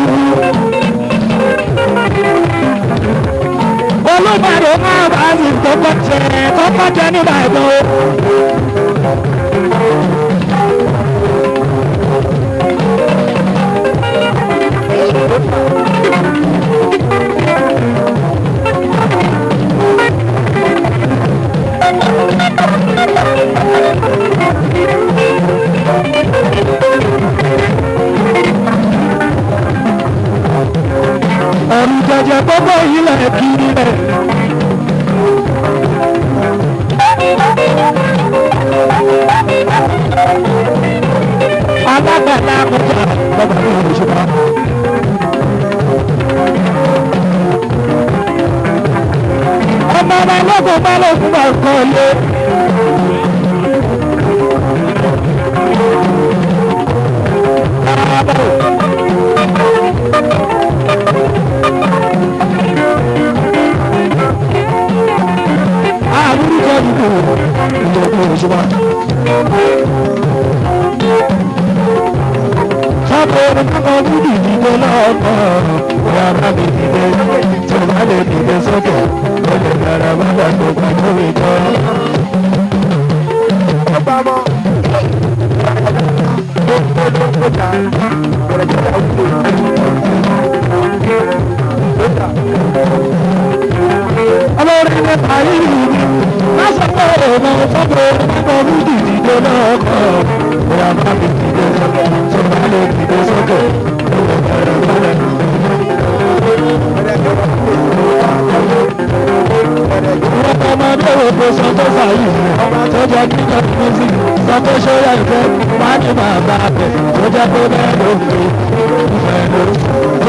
Olúbàdàn máa bá sì kọ́kọ́ jẹ kọ́kọ́ jẹ nígbà ẹ̀gbọ́n. Ẹ̀rù jẹjẹ gbogbo ilẹ̀ kiri rẹ̀. Alágbàdá kọjá lọ́gbà ní ìṣúná. Ọmọ ọba lógun bá lógun bá kọ́ lé. Àbúrúkọ ìbò ìjọba òṣùwà. Sábà orin kọ́kọ́ wúdì dìde lọ́kọ̀, bóyá bá mi dìde, tó bá lè dìde sókè, ó lè dára bá bá gbogbo àjọwé jọ. Ó bá mọ́. Ó kó ló kó jà. Ẹ̀jẹ̀ àwùjọ. Ó jà. Olórí ní parí mi, má sọ pé ọmọ sábà orin kọ́kọ́ wúdì dìde lọ́kọ̀, bóyá bá mi dìde, tó bá lè dìde sókè, ó lè dára bá bá ọmọdé wo kò sọ tó fàyè tó jẹ́ kíkọ́ music sọ pé sóyà ìfẹ́ wá ní bàbá rẹ̀ tó jẹ́ pé bẹ́ẹ̀ ló ń gbé ìfẹ́ ló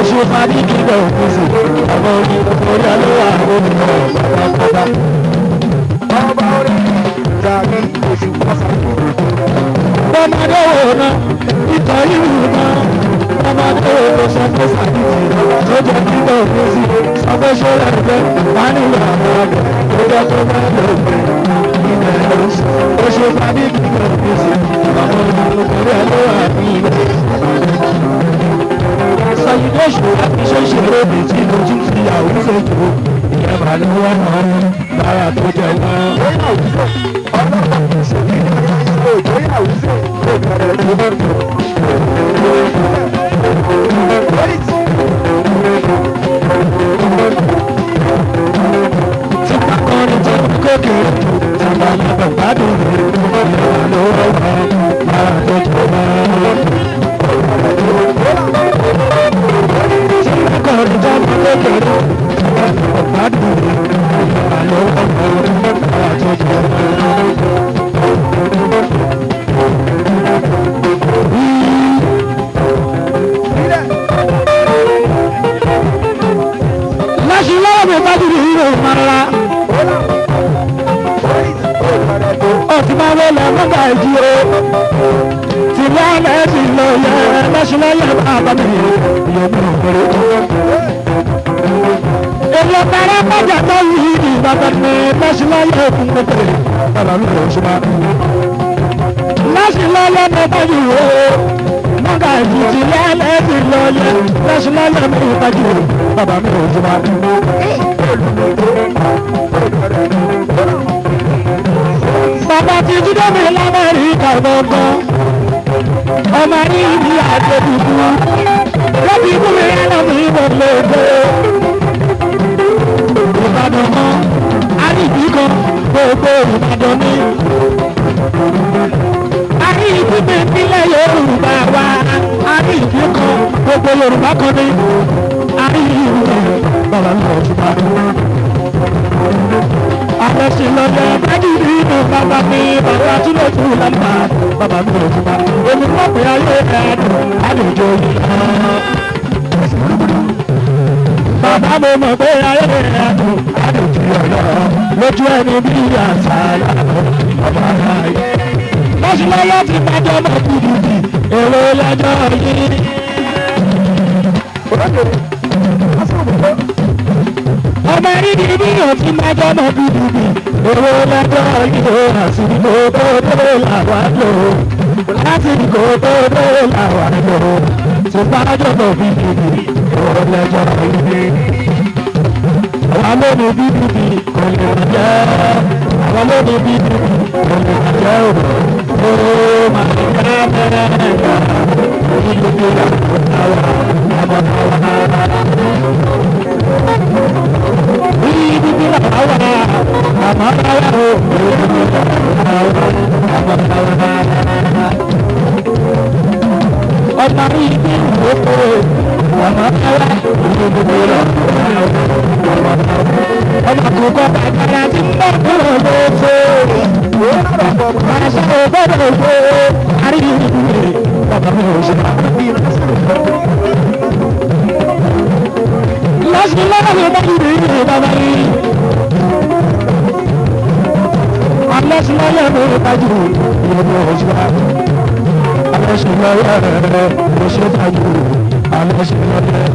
oṣù fani kíkọ́ music ọmọ orí orí ọlọ́wà olùkọ́ bàbá bàbá. Ọba orin jàbí oṣù pọ́sà. ọmọdé wo ná ìtọ̀ ìlú náà ọmọdé wo kò sọ tó fàyè tó jẹ́ kíkọ́ music sọ pé sóyà ìfẹ́ wá ní bàbá rẹ̀ tó jẹ́ pé bẹ́ẹ̀ ló ń gbé ìfẹ́ ló oṣù fani kíkọ́ music ọmọ orí ọlọ́wà ní ilẹ̀. Sọyìnlẹ́sù àfiṣẹ́ṣe lóbi tí lójú ti àwùjọ tó ìyẹn màá ló wà náà lára tó jẹ wọ́n. Bóyá àwùjọ ọlọ́pàá kì í ṣe kí ní ayé òjò yà àwùjọ òjò rẹ̀ tó bá tó. kékeré tàgbàlagbà gbádùn rẹ̀ ìwà ló wà máa tọ́jú wọn. Tí bá kọrin tọ́mọ kékeré tàgbàlagbà gbádùn rẹ̀ ìwà ló wà máa tọ́jú wọn. Lọ́sùn lọ́wọ́ mi bá dùn ìrò ìmọ̀ra. Ó ti máa wọlé mọ́gà ìdí o. Tí lálẹ́ ti lọ yẹ lọ́sùn lọ́yẹ̀ bàbá mi ìyẹn mi ò pèrè. Èlò bàrà bàjẹ́ tó yí ni bàbá mi lọ́sùn lọ́yẹ̀ fún pépè bàbá mi ò ṣùgbọ́n. Lọ́sùn lọ́yẹ̀ mi bá yìí o. Mọ́gà ìdí ti lálẹ́ ti lọ yẹ lọ́sùn lọ́yẹ̀ mi bá yìí o. Bàbá mi ò ṣùgbọ́n. Bàbá ti jíjọ́ mi l'Amẹ́ríkà gbọ̀ngàn. Ọmọ rí ibi àjẹbùkú. Lọ́bí ikú mi rán mi bọ̀ lóde. Ìbàdàn kan, àríbí kan, gbogbo Ìbàdàn mi. Àríbí mi nílẹ̀ Yorùbá wa. Àríbí kan, gbogbo Yorùbá kan ní. Àríbí mi, bàbá mi ò ṣùgbọ́n. Alẹ́sìnlọ́yẹ dájúdú inú bàbá mi bàbá tí ló tún lọ́mà bàbá mi ò fún wa. Èmi mọ̀ pé ayé ẹ̀dùn àlejò yìí. Bàbá mi mọ̀ pé ayé ẹ̀dùn àlejò ọ̀lọ́ lójú ẹni bí àṣà ọmọ ayé. Lọ́sìnlọ́yẹ ti bàjẹ́ ọmọ kùdùdì èrò lọ́jọ́ yìí. Ọmọ ríbi bí òtí májọ́ mọ́ bíbí owó lọ́jọ́ yìí àsìkò tó dé làwa lò lásìkò tó dé làwa lò tí májọ́ mọ́ bíbí owó lọ́jọ́ yìí. Àwa lóni bíbí kò lè bàjẹ́ àwa lóni bíbí kò lè bàjẹ́ o ó máa ń yá mẹ́rẹ̀ẹ́dà bíbí àwọn àmọ́ àwọn. Ọba ibi ìwòkó ọmọ káwá ìdìbò ọmọ àkókò bàtàrà tí ń bọ̀ kúrò lóko àṣà ògbọ́dọ̀ ògbó àríyìn bàbá mi ò ṣe. Lọ́sùn lọ́wọ́ mi bá yìí rí bàbá yìí. Alẹ́sùn lọ́yẹ̀ mi bá jù ìyẹ̀wò òṣùwà. Alẹ́sùn lọ́yẹ̀ mo ṣe bá jù. Alẹ́sùn lọ́yẹ̀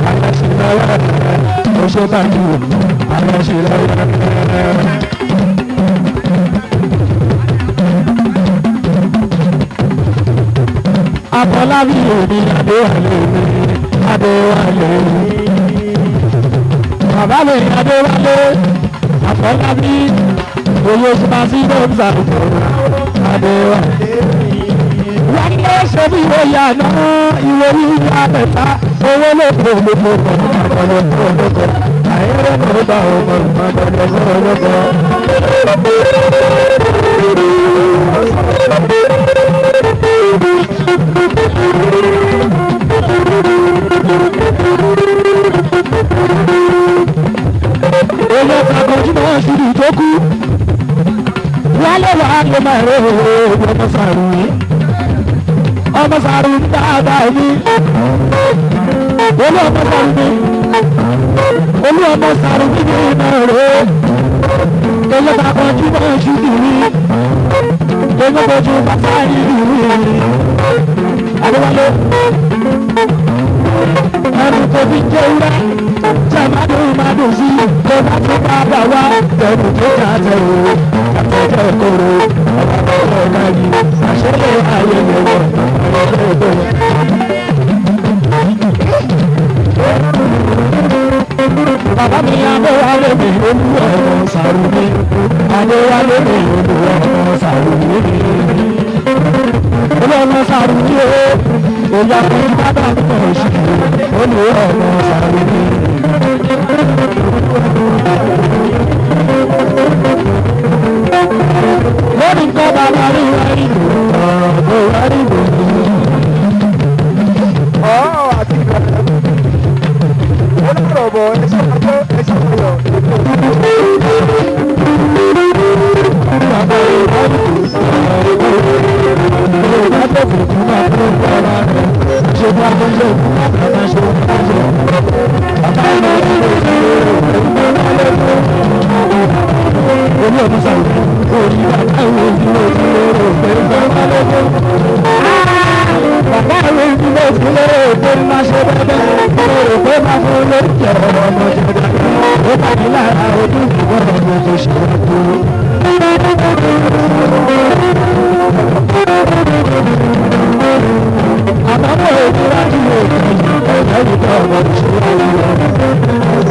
alẹ́sùn lọ́yẹ̀ mo ṣe bá jù. Alẹ́sùn lọ́yẹ̀. Afọlábí òní Adéwálé mi Adéwálé mi. Bàbá mi Adéwálé Afọlábí oyè sùpàṣí ló ń sàrùkọ Adéwálé. Wọ́n lé ṣe bí oyè àná ìwé yíyá mẹ́ta owó lóko lóko ọmọ lóko lóko àìrè ló bá ọmọ ọmọ lóko lóko. Owó kakọ̀júmọ̀ ṣùdù tó kú. Wálé wà ló máa rẹ̀ ọmọ sàrù yìí. Ọmọ sàrù ń dáadáa mi. Olú ọmọ sàrù mi. Olú ọmọ sàrù mi ní iná rẹ̀. Owó kakọ̀júmọ̀ ṣùdù mi. Owó kojú bàtà ìlú mi. Adéwálé. Ẹnu tó fi jẹ́ wúrẹ́. Jàmádùn mádùn sí tó bá tún padà wá. Tẹ̀lú tó jà tẹ̀lú àtẹ̀jẹ̀ kóró. Ọba tó lọ káyì àṣẹlẹ̀ ayé lè wọ̀ ọ̀rọ̀ tó wọ̀. Bàbá mi Adéwálé mi olú ọmọ Sàrùmí. Adéwálé mi olú ọmọ Sàrùmí. Olú ọmọ Sàrùmí o. Ìyá mi bàbá mi kò ṣe olú ọmọ Sàrùmí. Bàbá rí wá ìlú ọ̀gbọ̀n wá ìlú. Ọ̀ àti ìbẹ̀rẹ̀. Ó lọ́rọ̀ bọ̀ ẹṣẹ́ ọjọ́ ẹṣẹ́ ọyọ̀. Bàbá rí wá ìlú ọ̀gbọ̀n bá fún bá fún bàbá rẹ̀ ṣe bá fún ṣe fún bàbá ṣe fún ṣe. Bàbá rẹ̀ orí ọdún sàrò orí bàbá wo ni mo ti lérò pé bàbá lọ́wọ́. Bàbá wo ni mo ti lérò pé má ṣe bẹ́ẹ̀ mo rò pé má fún lóúnjẹ ọmọ jẹjẹrẹ. Ó bá mi lára ojú ìwọ́n ọmọ tó ṣe é kúrò. Àbábọ̀ ètò láti lè kẹ́yìn ọ̀gá ìgbà ọmọ ìṣòro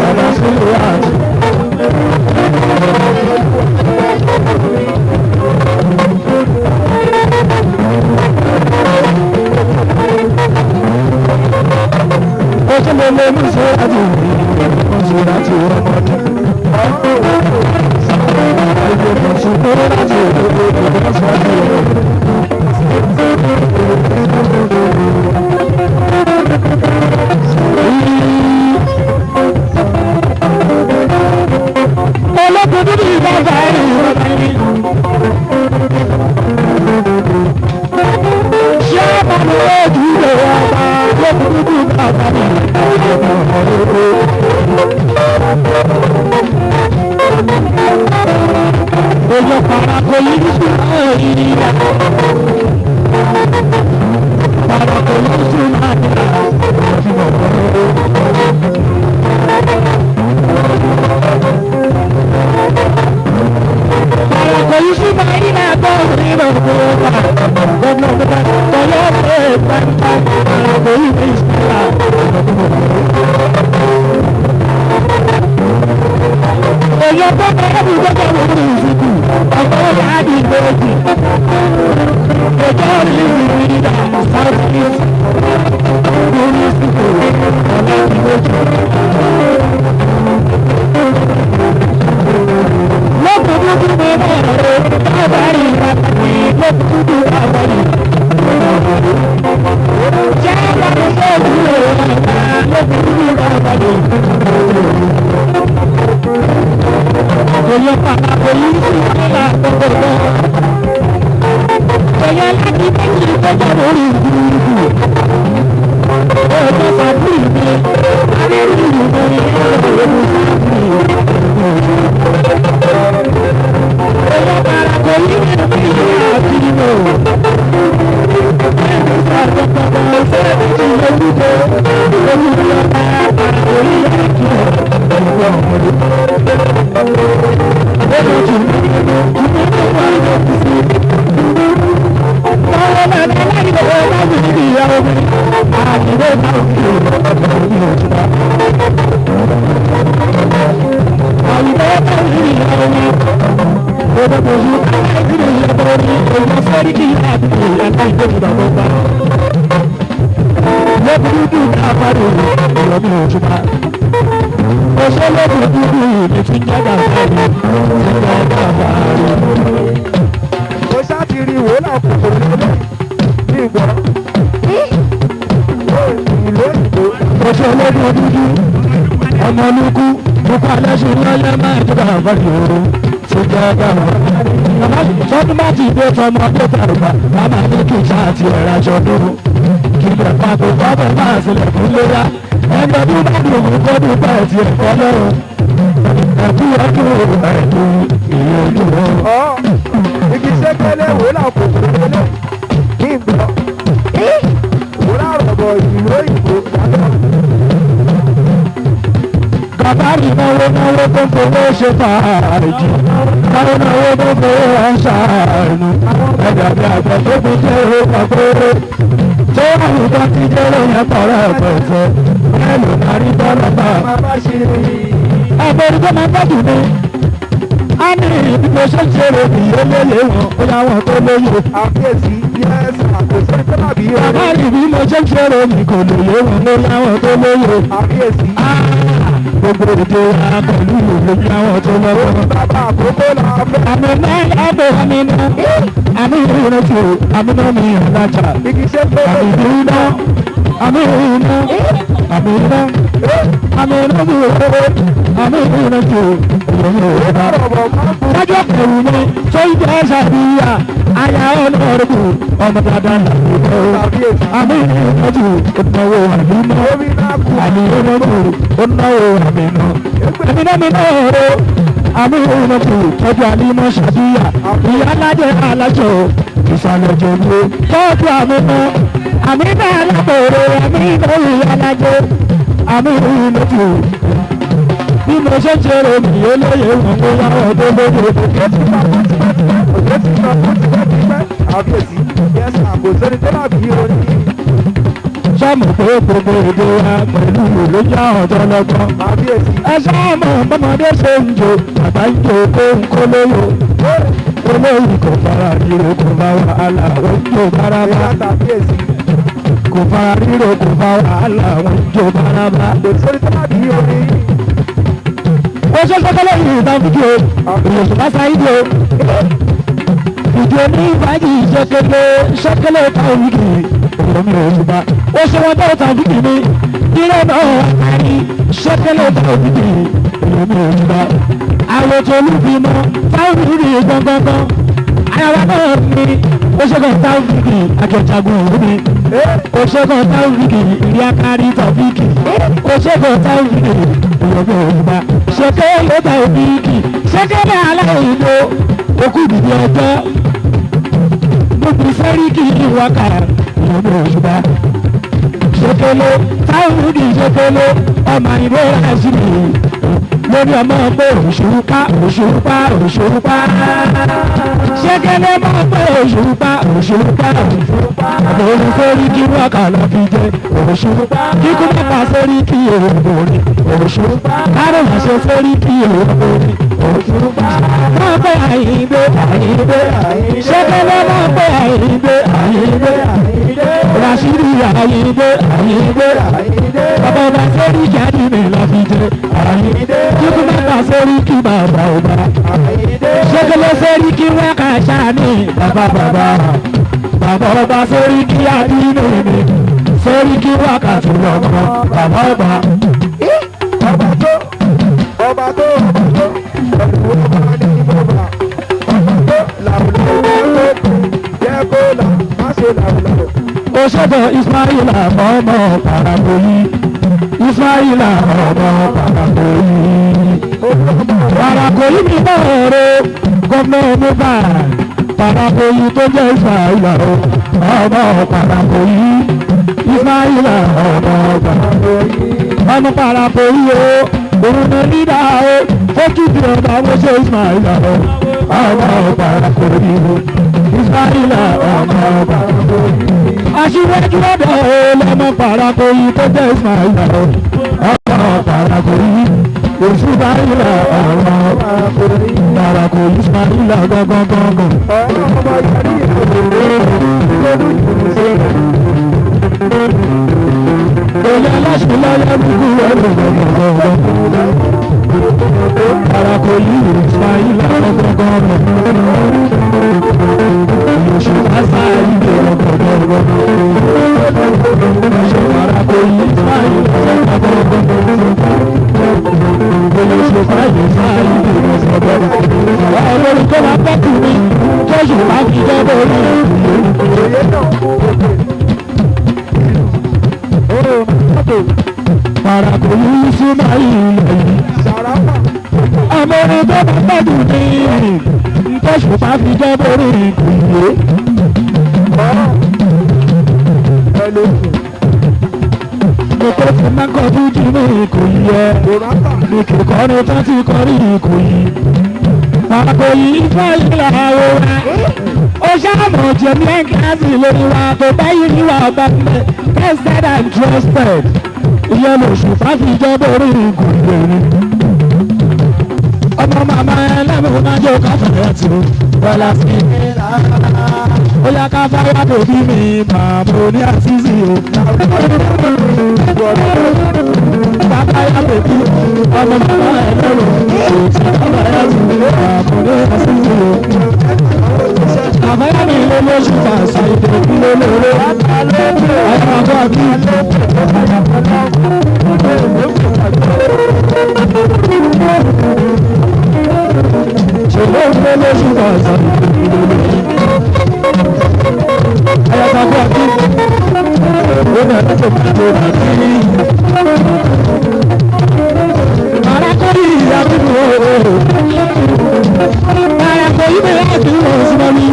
ọ̀gá sílẹ̀ àti. Ó tún lè lè mú sí láti rí mú sí láti rí ọmọdé. Ṣùgbọ́n láti rí ọmọdé sọ́dọ̀ rẹ̀. Ológun dúdú ìbáfà ẹ̀rù ìrọ̀lẹ́ ni. Ṣé ọmọ ojú ìlú ọba ológun dúdú bàbá mi? Ojú parako yìí sùn náà yìí. Parako yìí sùn náà yìí. Parako yìí sùn náà yìí náà bọ̀ nínú ọ̀gbọ̀n. Gbọ̀ngàn tọ́lọ́ ẹ̀ pàǹpà. Parako yìí sùn náà. Èyàn tó bá ẹbí gbọ́dọ̀ wò ní ìsìnkú, ọ̀pọ̀ ọ̀gá àdì ìgbòjì. Ẹjọ́ rí ìrìnà South East lórí ìsìnkú ọ̀gá ìgbòjì. Lọ́kùn dúdú mi náà rẹ̀ bàbá rí ìrìnà lọ́kùn dúdú bàbá rí. Ṣé àwọn ọmọ ìlú rẹ̀ lọ́kùn dúdú bàbá rí? Èyàn pàtàkì yìí sì wà gbogbo. Èyàn láti méjì tó jẹ́ lórí ìdúró. Ọjọ́ sàbúrì mi, arírù mi, ìlú sàbúrì mi. Èyàn pàtàkì yìí ní ìlú àti ìlú. Ẹni sàbọ̀bọ̀ ṣé méjì lójúkọ, olùdó pàtàkì yìí àti ìlú ọmọdé. Mo ṣáà ti rí wòhálà kòkòrò lélẹ̀ ní ìgbọ́. Ìlú òyìnbó. Oṣù ológun dúdú, ọmọ olúkú, gbogbo aláṣẹ lọ́yẹ́ máa ń jọba àbáyé o, ṣe jẹ́ ọgbà wọn. Tọ́dún bá ti dé tọmọ tó tàrùbà, a máa ní kí ìṣá àti ẹ̀rọ aṣọ dúró. Kí ilẹ̀ pàtó bábọ̀ máa sílẹ̀ fún léyà. Ẹni ọdún bá dùn ún kó dùn bẹ́ẹ̀ ti ẹ̀kọ́ lọ́rùn. Ẹ̀kú ọdún ẹ̀dùn ìlú ojú wọn. Ọ̀ igi ṣẹ́kẹ́lẹ́ wòhálà kòkòrò lélẹ̀ ní ìgbọ́. Wòhálà rọ̀bọ̀ ìlú òyìnbó. Bàbá mi náwó náwó tó ń fowó ṣe fàájì. Náwó náwó tó ń fowó ṣàánú. Ẹ̀dà bí àgbẹ̀ tó fi jẹ́ owó pàpẹ́rẹ́. Tó àwùjọ ti jẹ́ lóyún pọ̀rọ̀ pẹ̀sẹ̀. Bẹ́ẹ̀ ló máa rí bọ́lá bá. Bàbá ṣe Àbẹ̀rù tó máa ń bá jù mí. A ní bí mo ṣe ń ṣe rè mí ó lélẹ̀ wọn, ó yá wọn tó lóye. àkíyèsí yẹ́sì àkóso sábàbí Bàbá mi bí mo ṣe ń ṣe rè mí kò lóye wọn, ó yá wọn tó lóye. àkíyèsí Gbogbo òde wa pẹ̀lú ìlú yá wọn tó lọ́wọ́. bàbá àkókò là Àmì náà ẹ̀bẹ̀ àmì náà àmì ìrìnàjò àmì náà mi ìrìnàjà àmì ìrìnà àmì ìrìnà àmì ìrìnà àmì ìrìnàjò àmì ìrìnàjò ìrìnàjò. Lọ́jọ́ pẹ̀lú mi tó ń jẹ́ ṣàbíyà àyà ọlọ́rùkù ọmọ dáadáa làwùjọ. Àmì ìrìnàjò ìnáwó àmì náà àmì ìrìnàjò ìnáwó àmì náà àmì náà mi náà rò àmì ìrìnàjò tọ́jú àlímọ̀ ṣàbíyà ìyá alájẹ alájọ ìsàlẹ̀ jẹ̀bú tọ́jú àmì náà àmì náà alábòrò àmì náà ìyá alájẹ àmì ìrìnàjò bí mo ṣe ń ṣeré mi olóye wọn kó yá ọdún lóde. Sọ́mù pé gbogbo èdè wa pẹ̀lú ló jẹ́ ọ̀dọ́ lọ́gbọ́n. Ẹ sọ́mù bọ́mọdé ṣe ń jò bàbá ń jò kó ń kó lóyò. Olóyìn kò fara ríro kò bá wàhálà ó ń jò bárabá. Kò fara ríro kò bá wàhálà ó ń jò bárabá. Ó ṣe sọ́kọ́lọ́ yìí ìtàn fídíò ìyẹ̀sùn bá sáyé o. Ìjọ ní ìbájì ṣẹkẹlẹ ṣẹkẹlẹ táwọn wíkì omi òṣùpá. Ó ṣe wọn bẹ́ẹ̀ tàbí kì mí. Ilé náà wà kárí ṣẹkẹlẹ táwọn wíkì omi òṣùpá. Àwọn tó lù bí mọ́ táwọn wíkì gbọ̀ngbọ̀ngbọ̀n. Àyàwó náà ní ó ṣe kàn táwọn wíkì akẹ́jagun òru mi. Ó ṣe kàn táwọn wíkì ìrí akárí tàbíkì. Ó ṣe kàn táwọn wíkì omi òṣùpá. Ṣẹkẹlẹ táwọn wíkì ṣẹkẹlẹ aláìlú okú dìde ọjọ́ gbogbo sẹ́ríkì ìwákà ìyọ̀nù òṣùpá. Ṣèkélé táwọn ní ṣèkélé ọmọ ìrora síbi lórí ọmọ pé òṣùpá òṣùpá òṣùpá. Ṣèkélé máa pé òṣùpá òṣùpá òṣùpá. Àbẹ̀wò sẹ́ríkì ìwákà lọ fi jẹ òṣùpá. Kíkú mẹ́ta sẹ́ríkì òbòrè òṣùpá. Kárò àṣẹ sẹ́ríkì òbòrè òṣùpá. Máa pé àyìnbó àyìnbó ṣẹ́kẹ́lẹ́ máa pé àyìnbó àyìnbó Rashidi àyìnbó àyìnbó bàbá ọba sẹ́ríkì àdìmí la fi jẹ àyìnbó kíkú mẹ́ta sẹ́ríkì bàbá ọba ṣẹ́kẹ́lẹ́ sẹ́ríkì wákàṣà ní bàbá bàbá bàbá ọba sẹ́ríkì àdìmí mi sẹ́ríkì wákàtí lọ́mọ bàbá ọba. Ọba tó ọba tó ọba tó pẹ̀lú ọba ní bọ́ba ọba tó làwùlàwù tó jẹ́ kó là má ṣe làwùlàwù. Ó ṣẹ́gun Ismaila ọmọ Parakoyi Ismaila ọmọ Parakoyi Parakoyi mi náà ro gómìnà mobile Parakoyi tó jẹ́ Ismaila ọmọ Parakoyi Ismaila ọmọ Parakoyi ọmọ Parakoyi o òun ní lídà o fojú di ọba mo ṣe Ismaila ọmọ Parakoyi o Ismaila ọmọ Parakoyi aṣíwájú ọ̀dọ̀ lọ́mọ Parakoyi tó jẹ́ Ismaila ọmọ Parakoyi Ismaila ọmọ Parakoyi Ismaila gangan. Oyè aláṣẹ lọ́yẹ̀ gbogbo ẹ̀rọ gbọ̀ngbọ̀ngbọ̀n. Parakoyi Ismaila gbọ̀ngbọ̀ngbọ̀n. Òṣùpá sáà ìgbè gbọ̀ngbọ̀ngbọ̀n. Parakoyi Ismaila gbọ̀ngbọ̀ngbọ̀n. Òṣùpá sáà ìgbè gbọ̀ngbọ̀ngbọ̀n. Olórí tó máa bẹ́ kù mí, tóṣù máa fi jẹ́ borí. Parakoyi Ismaila yìí. Àmọ́rin tó bá gbẹ́dùn ní tóṣù máa fi jẹ́ borí ìkùyé. Mo ti máa ń kọ fújì ní Ìkòyí ẹ. Mi kì í kọrin tán ti kọrin Ìkòyí. Parakoyi Ismaila wo wa. Ó ṣàmọ̀ jẹ̀mí ẹ̀ńkásì lórí wa tó báyìí níwà ọba mẹ́. Tested and trusted. Ìyẹn lòṣù fáfijọ́ borí Ìkòyí ni. Ọmọ màmá ẹlẹ́mú máa jó káfíńtì tù. Bọ́lá sí i. Ó yá ká fáyà bèbí mi màmú ní àṣìṣe o. Kábáyá bèbí ọmọ bàbá ẹ̀ lọ́rọ̀ bàbá ẹ̀ tún àkùnrin àṣìṣe. Àbáyá mi ló lóṣù fàṣà ìdòkú lólóró. Àyàbọ̀ àbí. Ṣèlú ló lóṣù fàṣà ìdòkú lólóró. Àyàbọ̀ àbí. Ó nà tó tó àbí. Arákùnrin ìyàwó Parakoyi bẹ àdúró sinmi.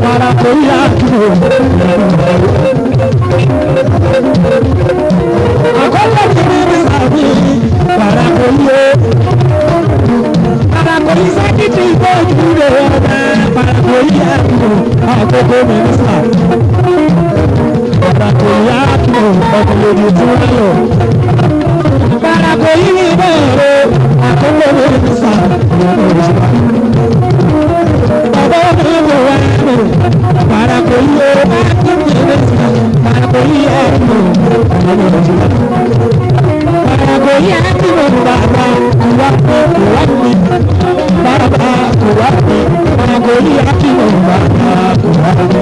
Parakoyi àdúró. Àkọlẹ̀ tí mi ní sàbí. Parakoyi o. Parakoyi sẹ́kìtì ìgbójú rẹ̀ ọ̀dà. Parakoyi àdúró. Àkókò mi ní sà. Parakoyi àdúró. Ọkùnrin tí wọ́n lọ. Parakoyi mi bẹ̀rẹ̀ àkókò mi ní sà. Bàbá mi wò wá mi, Parakoyi o, Parakoyi ẹ̀mú, Parakoyi ẹ̀mú bàbá kùwà kùwà mi, bàbá kùwà mi, Parakoyi ẹ̀mú bàbá kùwà mi.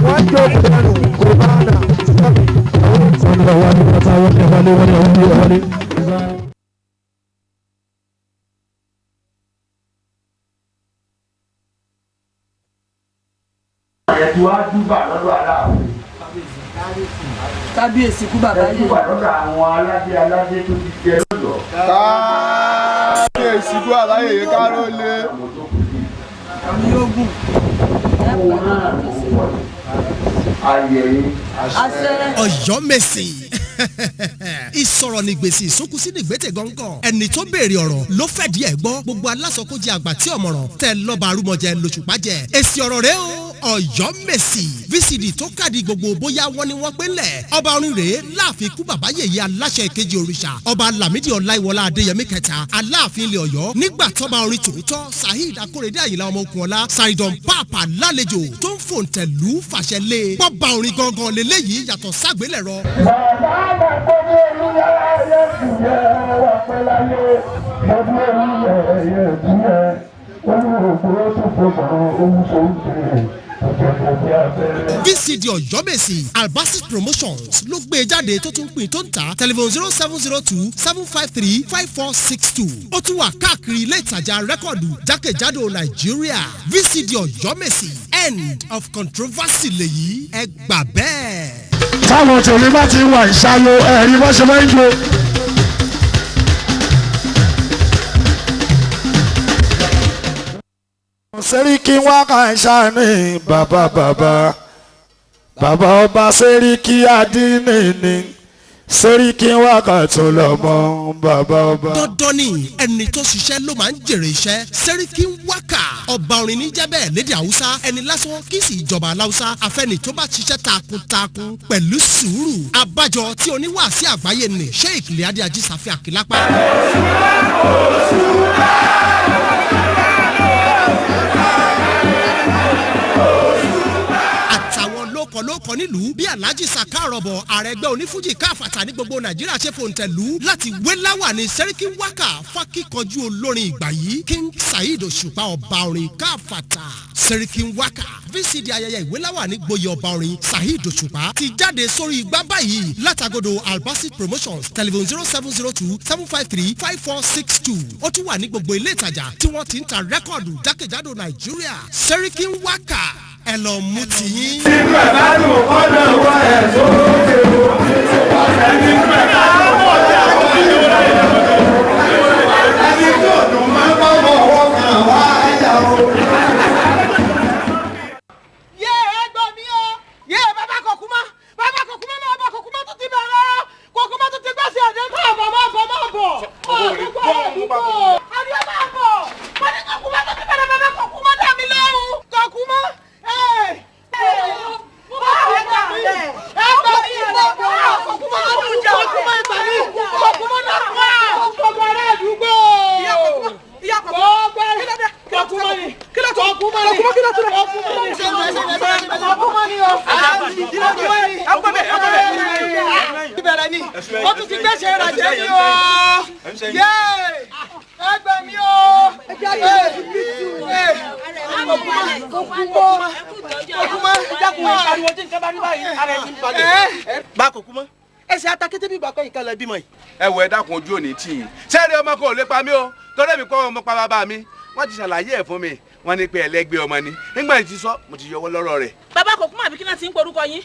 Wọ́n jókòó dànù kò bá nà sọ́mi. Sọ́ni ọ̀wá ni wọ́n ta wọ́n ní wọlé wọ́n ní wọlé. Ẹ̀tù á dúbà lọ́dọ̀ aláàfin. Kábíyèsí kú bàbá Ẹ yìí. dúbà lọ́dọ̀ àwọn aládé aládé tó ti jẹ lọ́dọ̀. Kábíyèsí kú àláyé yìí káró lé. Àmì yóò gùn. Òun náà ló wọ̀ ayẹyẹ. Àṣẹ. Ọ̀yọ́mèsì ìsọ̀rọ̀ ní gbèsè ìsókùsí ní gbètè gọ́ngàn ẹni tó béèrè ọ̀rọ̀ ló fẹ́ díẹ̀ gbọ́ gbogbo alásọkójẹ àgbà tí ọ̀mọ̀ràn tẹ lọ́ba arúmọjẹ lóṣùpájẹ èsì ọ̀rọ̀ rẹ o Ọ̀yọ́mèsì VCD tó kàdí gbogbo bóyá wọ́n ní wọ́n pé ńlẹ̀ ọba orin rèé láàfin kú bàbá yèyé aláṣẹ ìkejì òrìṣà ọba Lámídì Ọláìwọlá Adéyẹmí kẹta aláàfin ilẹ̀ Ọ̀yọ́ nígbà tọ́ba orin tòótọ́ Saheed Akórèdé Àyìnlá ọmọ Okunola Saridon Papa lálejò tó ń fòǹtẹ̀lú fàṣẹ lé pọ́ba orin gangan lélẹ́yìí yàtọ̀ ságbélẹ̀rọ. Bàbá àgbàgbọ́ ní olúwa ayé tìyẹ wà pẹ́ láyé. Mo bí olúyẹ ẹyẹ ìdíyẹ. Olúwo tó fọmọ ohun tó ń bèrè. Òjòjò bí abẹ́rẹ́. VCD Ọ̀yọ́mèsì Albasis Promotions ló gbé e jáde tó tún pín tó ń tà telephone 07027535462 ó tún wà káàkiri ilé ìtajà rẹ́kọ̀dù jákèjádò Nàìjíríà. VCD Ọ̀yọ́mèsì end of controversy lèyí ẹ gbà bẹ́ẹ̀. Táwọn tèmi bá ti wà ìṣayọ ẹ̀rí bó ṣe máa ń jó. Sẹ́ríkì wákà ìṣàní bàbá bàbá bàbá ọba Sẹ́ríkì Adínì ni Sẹ́ríkì wákà tó lọ́mọ bàbá ọba. Dandan ni ẹni tó ṣiṣẹ́ ló máa ń jèrè iṣẹ́. Sẹ́ríkì wákà ọba orin ní jẹ́bẹ̀ lédè Haúsá ẹni lásán kì í sì jọba aláwùsá afẹ́ni tó bá ṣiṣẹ́ takuntakun pẹ̀lú sùúrù abájọ tí oníwàásí àgbáyé ni Sheikh Liadi Ajísáfẹ́ Àkìlápá. Àtàwọn lókọ̀lókọ̀ nílùú bí Alhaji Saka Rọ̀bọ̀ ààrẹ ẹgbẹ́ onífújì káfàtà ní gbogbo Nàìjíríà ṣe fòǹtẹ̀lú láti wé láwà ní Sẹ́ríkì wákà fákíkanjú olórin ìgbà yìí King Saheed Òṣùpá ọba orin káfàtà. Sẹ́ríkì wákà VCD ayẹyẹ ìwé láwà ní gboyè ọba orin Saheed Òṣùpá ti jáde sórí igbá báyìí látàgọ́dọ̀ Albasit Promotions telephone 07027535462 ó tún wà ní gbogbo ilé ìtajà tí wọ́n ti ń ta rẹ́kọ̀dù jákèjádò Nàìjíríà. Sẹ́ríkì wákà ẹ lọ mú tiyín. Yé ẹ gbọ́ mi o, yé bàbá Kòkúmọ́, bàbá Kòkúmọ́ máa bọ̀, Kòkúmọ́ tó ti bẹ̀rẹ̀ o, Kòkúmọ́ tó ti gbèsè ọ̀dẹ́ máa bọ̀ máa bọ̀ máa bọ̀. Àdúgbò àdúgbò àdúgbò máa bọ̀, wọ́n ní Kòkúmọ́ tó ti bẹ̀rẹ̀, bàbá Kòkúmọ́ dà mí lóhùn Kòkúmọ́. Ẹ ẹ gbà mí, ẹ gbà mí, Kòkúmọ́ tó ti jẹ́ Kòkúmọ́ ìgbà mí, Kòkúmọ́ náà wà gbogbo ará àdúgbò. Gbogbo Kòkúmọ́ ni Kòkúmọ́ ni Kòkúmọ́ ni Kòkúmọ́ ni o. Ó tún ti gbéṣẹ́ ìrajẹ́ mi o. Yéé! Ẹgbẹ́ mi o. Kòkúmọ́. Dákun ìpariwo tí nǹkan bá rí báyìí ara ẹ ti ń balẹ̀. Bá Kòkúmọ́, ẹsẹ̀ atakété bí ìgbà pé nǹkan lẹ bímọ yìí. Ẹ wò, ẹ dákun, ojú òní tì yín. Sẹ́ẹ̀rì ọmọ kan ò lè pa mí o, torí èmi kọ́ ọmọ pa bàbá mi. Wọ́n ti ṣàlàyé ẹ̀ fún mi, wọ́n ní pé ẹlẹ́gbẹ́ ọmọ ni. Nígbà tí ti sọ, mo ti yọwọ́ lọ́rọ̀ rẹ̀. Bàbá Kòkúmọ́, àbí kí náà ti ń porúkọ yín?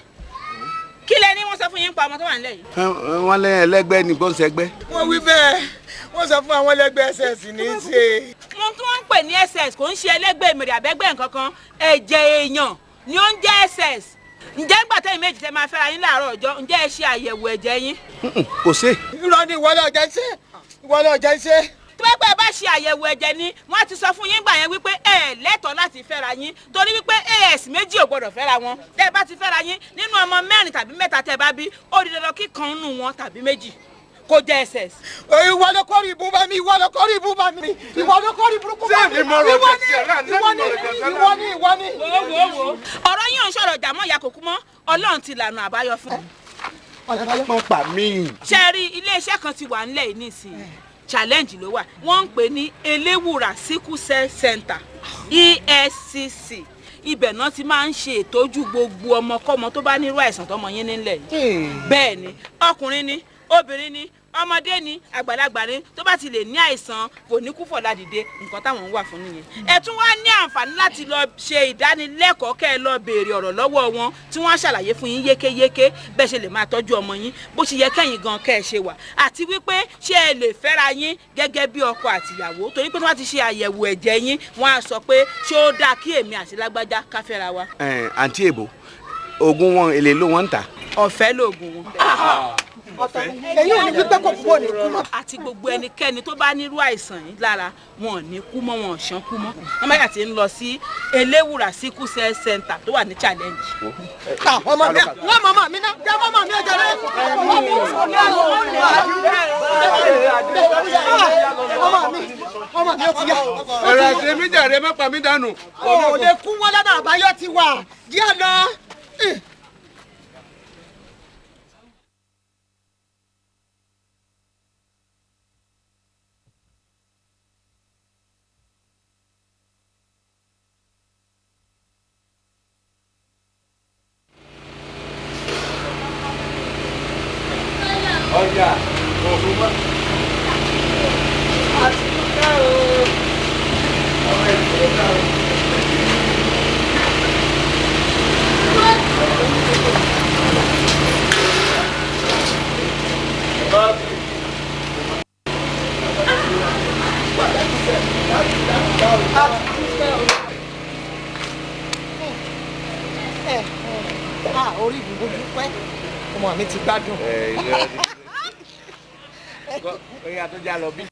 Kí lẹ ní wọ́n sọ fún yín pa ọmọ tó wà nílẹ̀ yìí? Wọ́n lẹ́ ẹlẹ́gbẹ́ ní gbọ́nsẹ̀gbẹ́. Wọ́n wí bẹ́ẹ̀, wọ́n sọ fún àwọn ẹlẹ́gbẹ́ SS ní í ṣe. Wọ́n tí wọ́n ń pè ní SS kò ń ṣe ẹlẹ́gbẹ́ mèrè àbẹ́gbẹ́ nǹkan kan. Ẹ̀jẹ̀ èèyàn ni ó ń jẹ́ SS. Ǹjẹ́ ńgbà tẹ́yìn méjì tẹ́ máa fẹ́ra yín láàárọ̀ ọjọ́, ǹjẹ́ ẹ ṣe àyẹ̀wò ẹ̀jẹ̀ yín? Kò sí. Irọ́ ni, ìwọlé ọjà iṣẹ́, ìwọlé ọjà iṣẹ́. Tó bá pẹ́ bá ṣe àyẹ̀wò ẹ̀jẹ̀ ni wọ́n á ti sọ fún yín gbà yẹn wípé ẹ lẹ́tọ̀ọ́ láti fẹ́ra yín, torí wípé AS méjì ò gbọ́dọ̀ fẹ́ra wọn. Tẹ́ ẹ bá ti fẹ́ra yín, nínú ọmọ mẹ́rin tàbí mẹ́ta tẹ́ ẹ bá bí, ó di dandan kí kan nù wọn tàbí méjì kó jẹ́ SS. Ìwọ ló kórè ibú bá mi, ìwọ ló kórè ibú bá mi, ìwọ ló kórè burúkú bá mi. Ìwọ ni, ìwọ ni, ìwọ ni, ìwọ ni. Wo wo wo, ọ̀rọ̀ yín ò ń sọ̀rọ̀ jàmọ́ ìyá Kòkúmọ́. Ọlọ́run ti lànà àbáyọ fún un. Wọ́n pa mí. Ṣé ẹ rí, iléeṣẹ́ kan ti wà nílẹ̀ yìí nísìnyí, challenge ló wà. Wọ́n ń pè ní Eléwùrà Sickle Cell Center, ESCC. Ibẹ̀ náà ti máa ń ṣe ìtọ́jú gbogbo ọmọkọ́mọ tó bá nírú àìsàn tọmọ yín nílẹ̀ yìí. Bẹ́ẹ̀ ni, ọkùnrin ni, obìnrin ni, ọmọdé ni, àgbàlagbà ni, tó bá ti lè ní àìsàn fòníkúfọ̀ládìde, nǹkan táwọn ń wà fún nìyẹn. Ẹ tún wá ní àǹfààní láti lọ ṣe ìdánilẹ́kọ̀ọ́, kẹ́ ẹ lọ béèrè ọ̀rọ̀ lọ́wọ́ wọn, tí wọ́n á ṣàlàyé fún yín yékéyéké bẹ́ẹ̀ ṣe lè máa tọ́jú ọmọ yín, bó ṣe yẹ kẹ́yìn gan kẹ́ ẹ ṣe wà, àti wípé ṣé ẹ lè fẹ́ra yín gẹ́gẹ́ bí ọkọ àtìyàwó, torí pé tí wọ́n ti ṣe àyẹ̀wò ẹ̀jẹ̀ yín, wọ́n á sọ pé ṣé ó dáa kí èmi àti lágbájá ká fẹ́ra wa. Ẹ àǹtí èbó, oògùn wọn èlé ló wọ́n ń tà? Ọ̀fẹ́ lóògùn wọn. Èyí ò ní wípé kò kúrò ní kú mọ́. Àti gbogbo ẹnikẹ́ni tó bá nírú àìsàn yìí lára, wọn ò ní kú mọ́, wọn ò ṣán kú mọ́. Wọ́n bá yà ti ń lọ sí Eléwùrà Sickle Cell Center tó wà ní Challenge. Ọmọ mi, wọ́n mọ̀mọ́ mi náà jẹ́ mọ́mọ́ mi ẹ̀jẹ̀ rẹ̀. Ọmọ mi, ọmọ mi, ọmọ mi ó ti yá. Ọ̀rọ̀ àti èmi jàre, má pa mí dànù. O ò lè kú wọn lọ́nà àbáyọ ti wà díẹ̀ lọ. Ọjà òfin mọ́. Orí ìbùdó dúpẹ́, ọmọ mi ti gbádùn. Ó yà tó já lọ bí.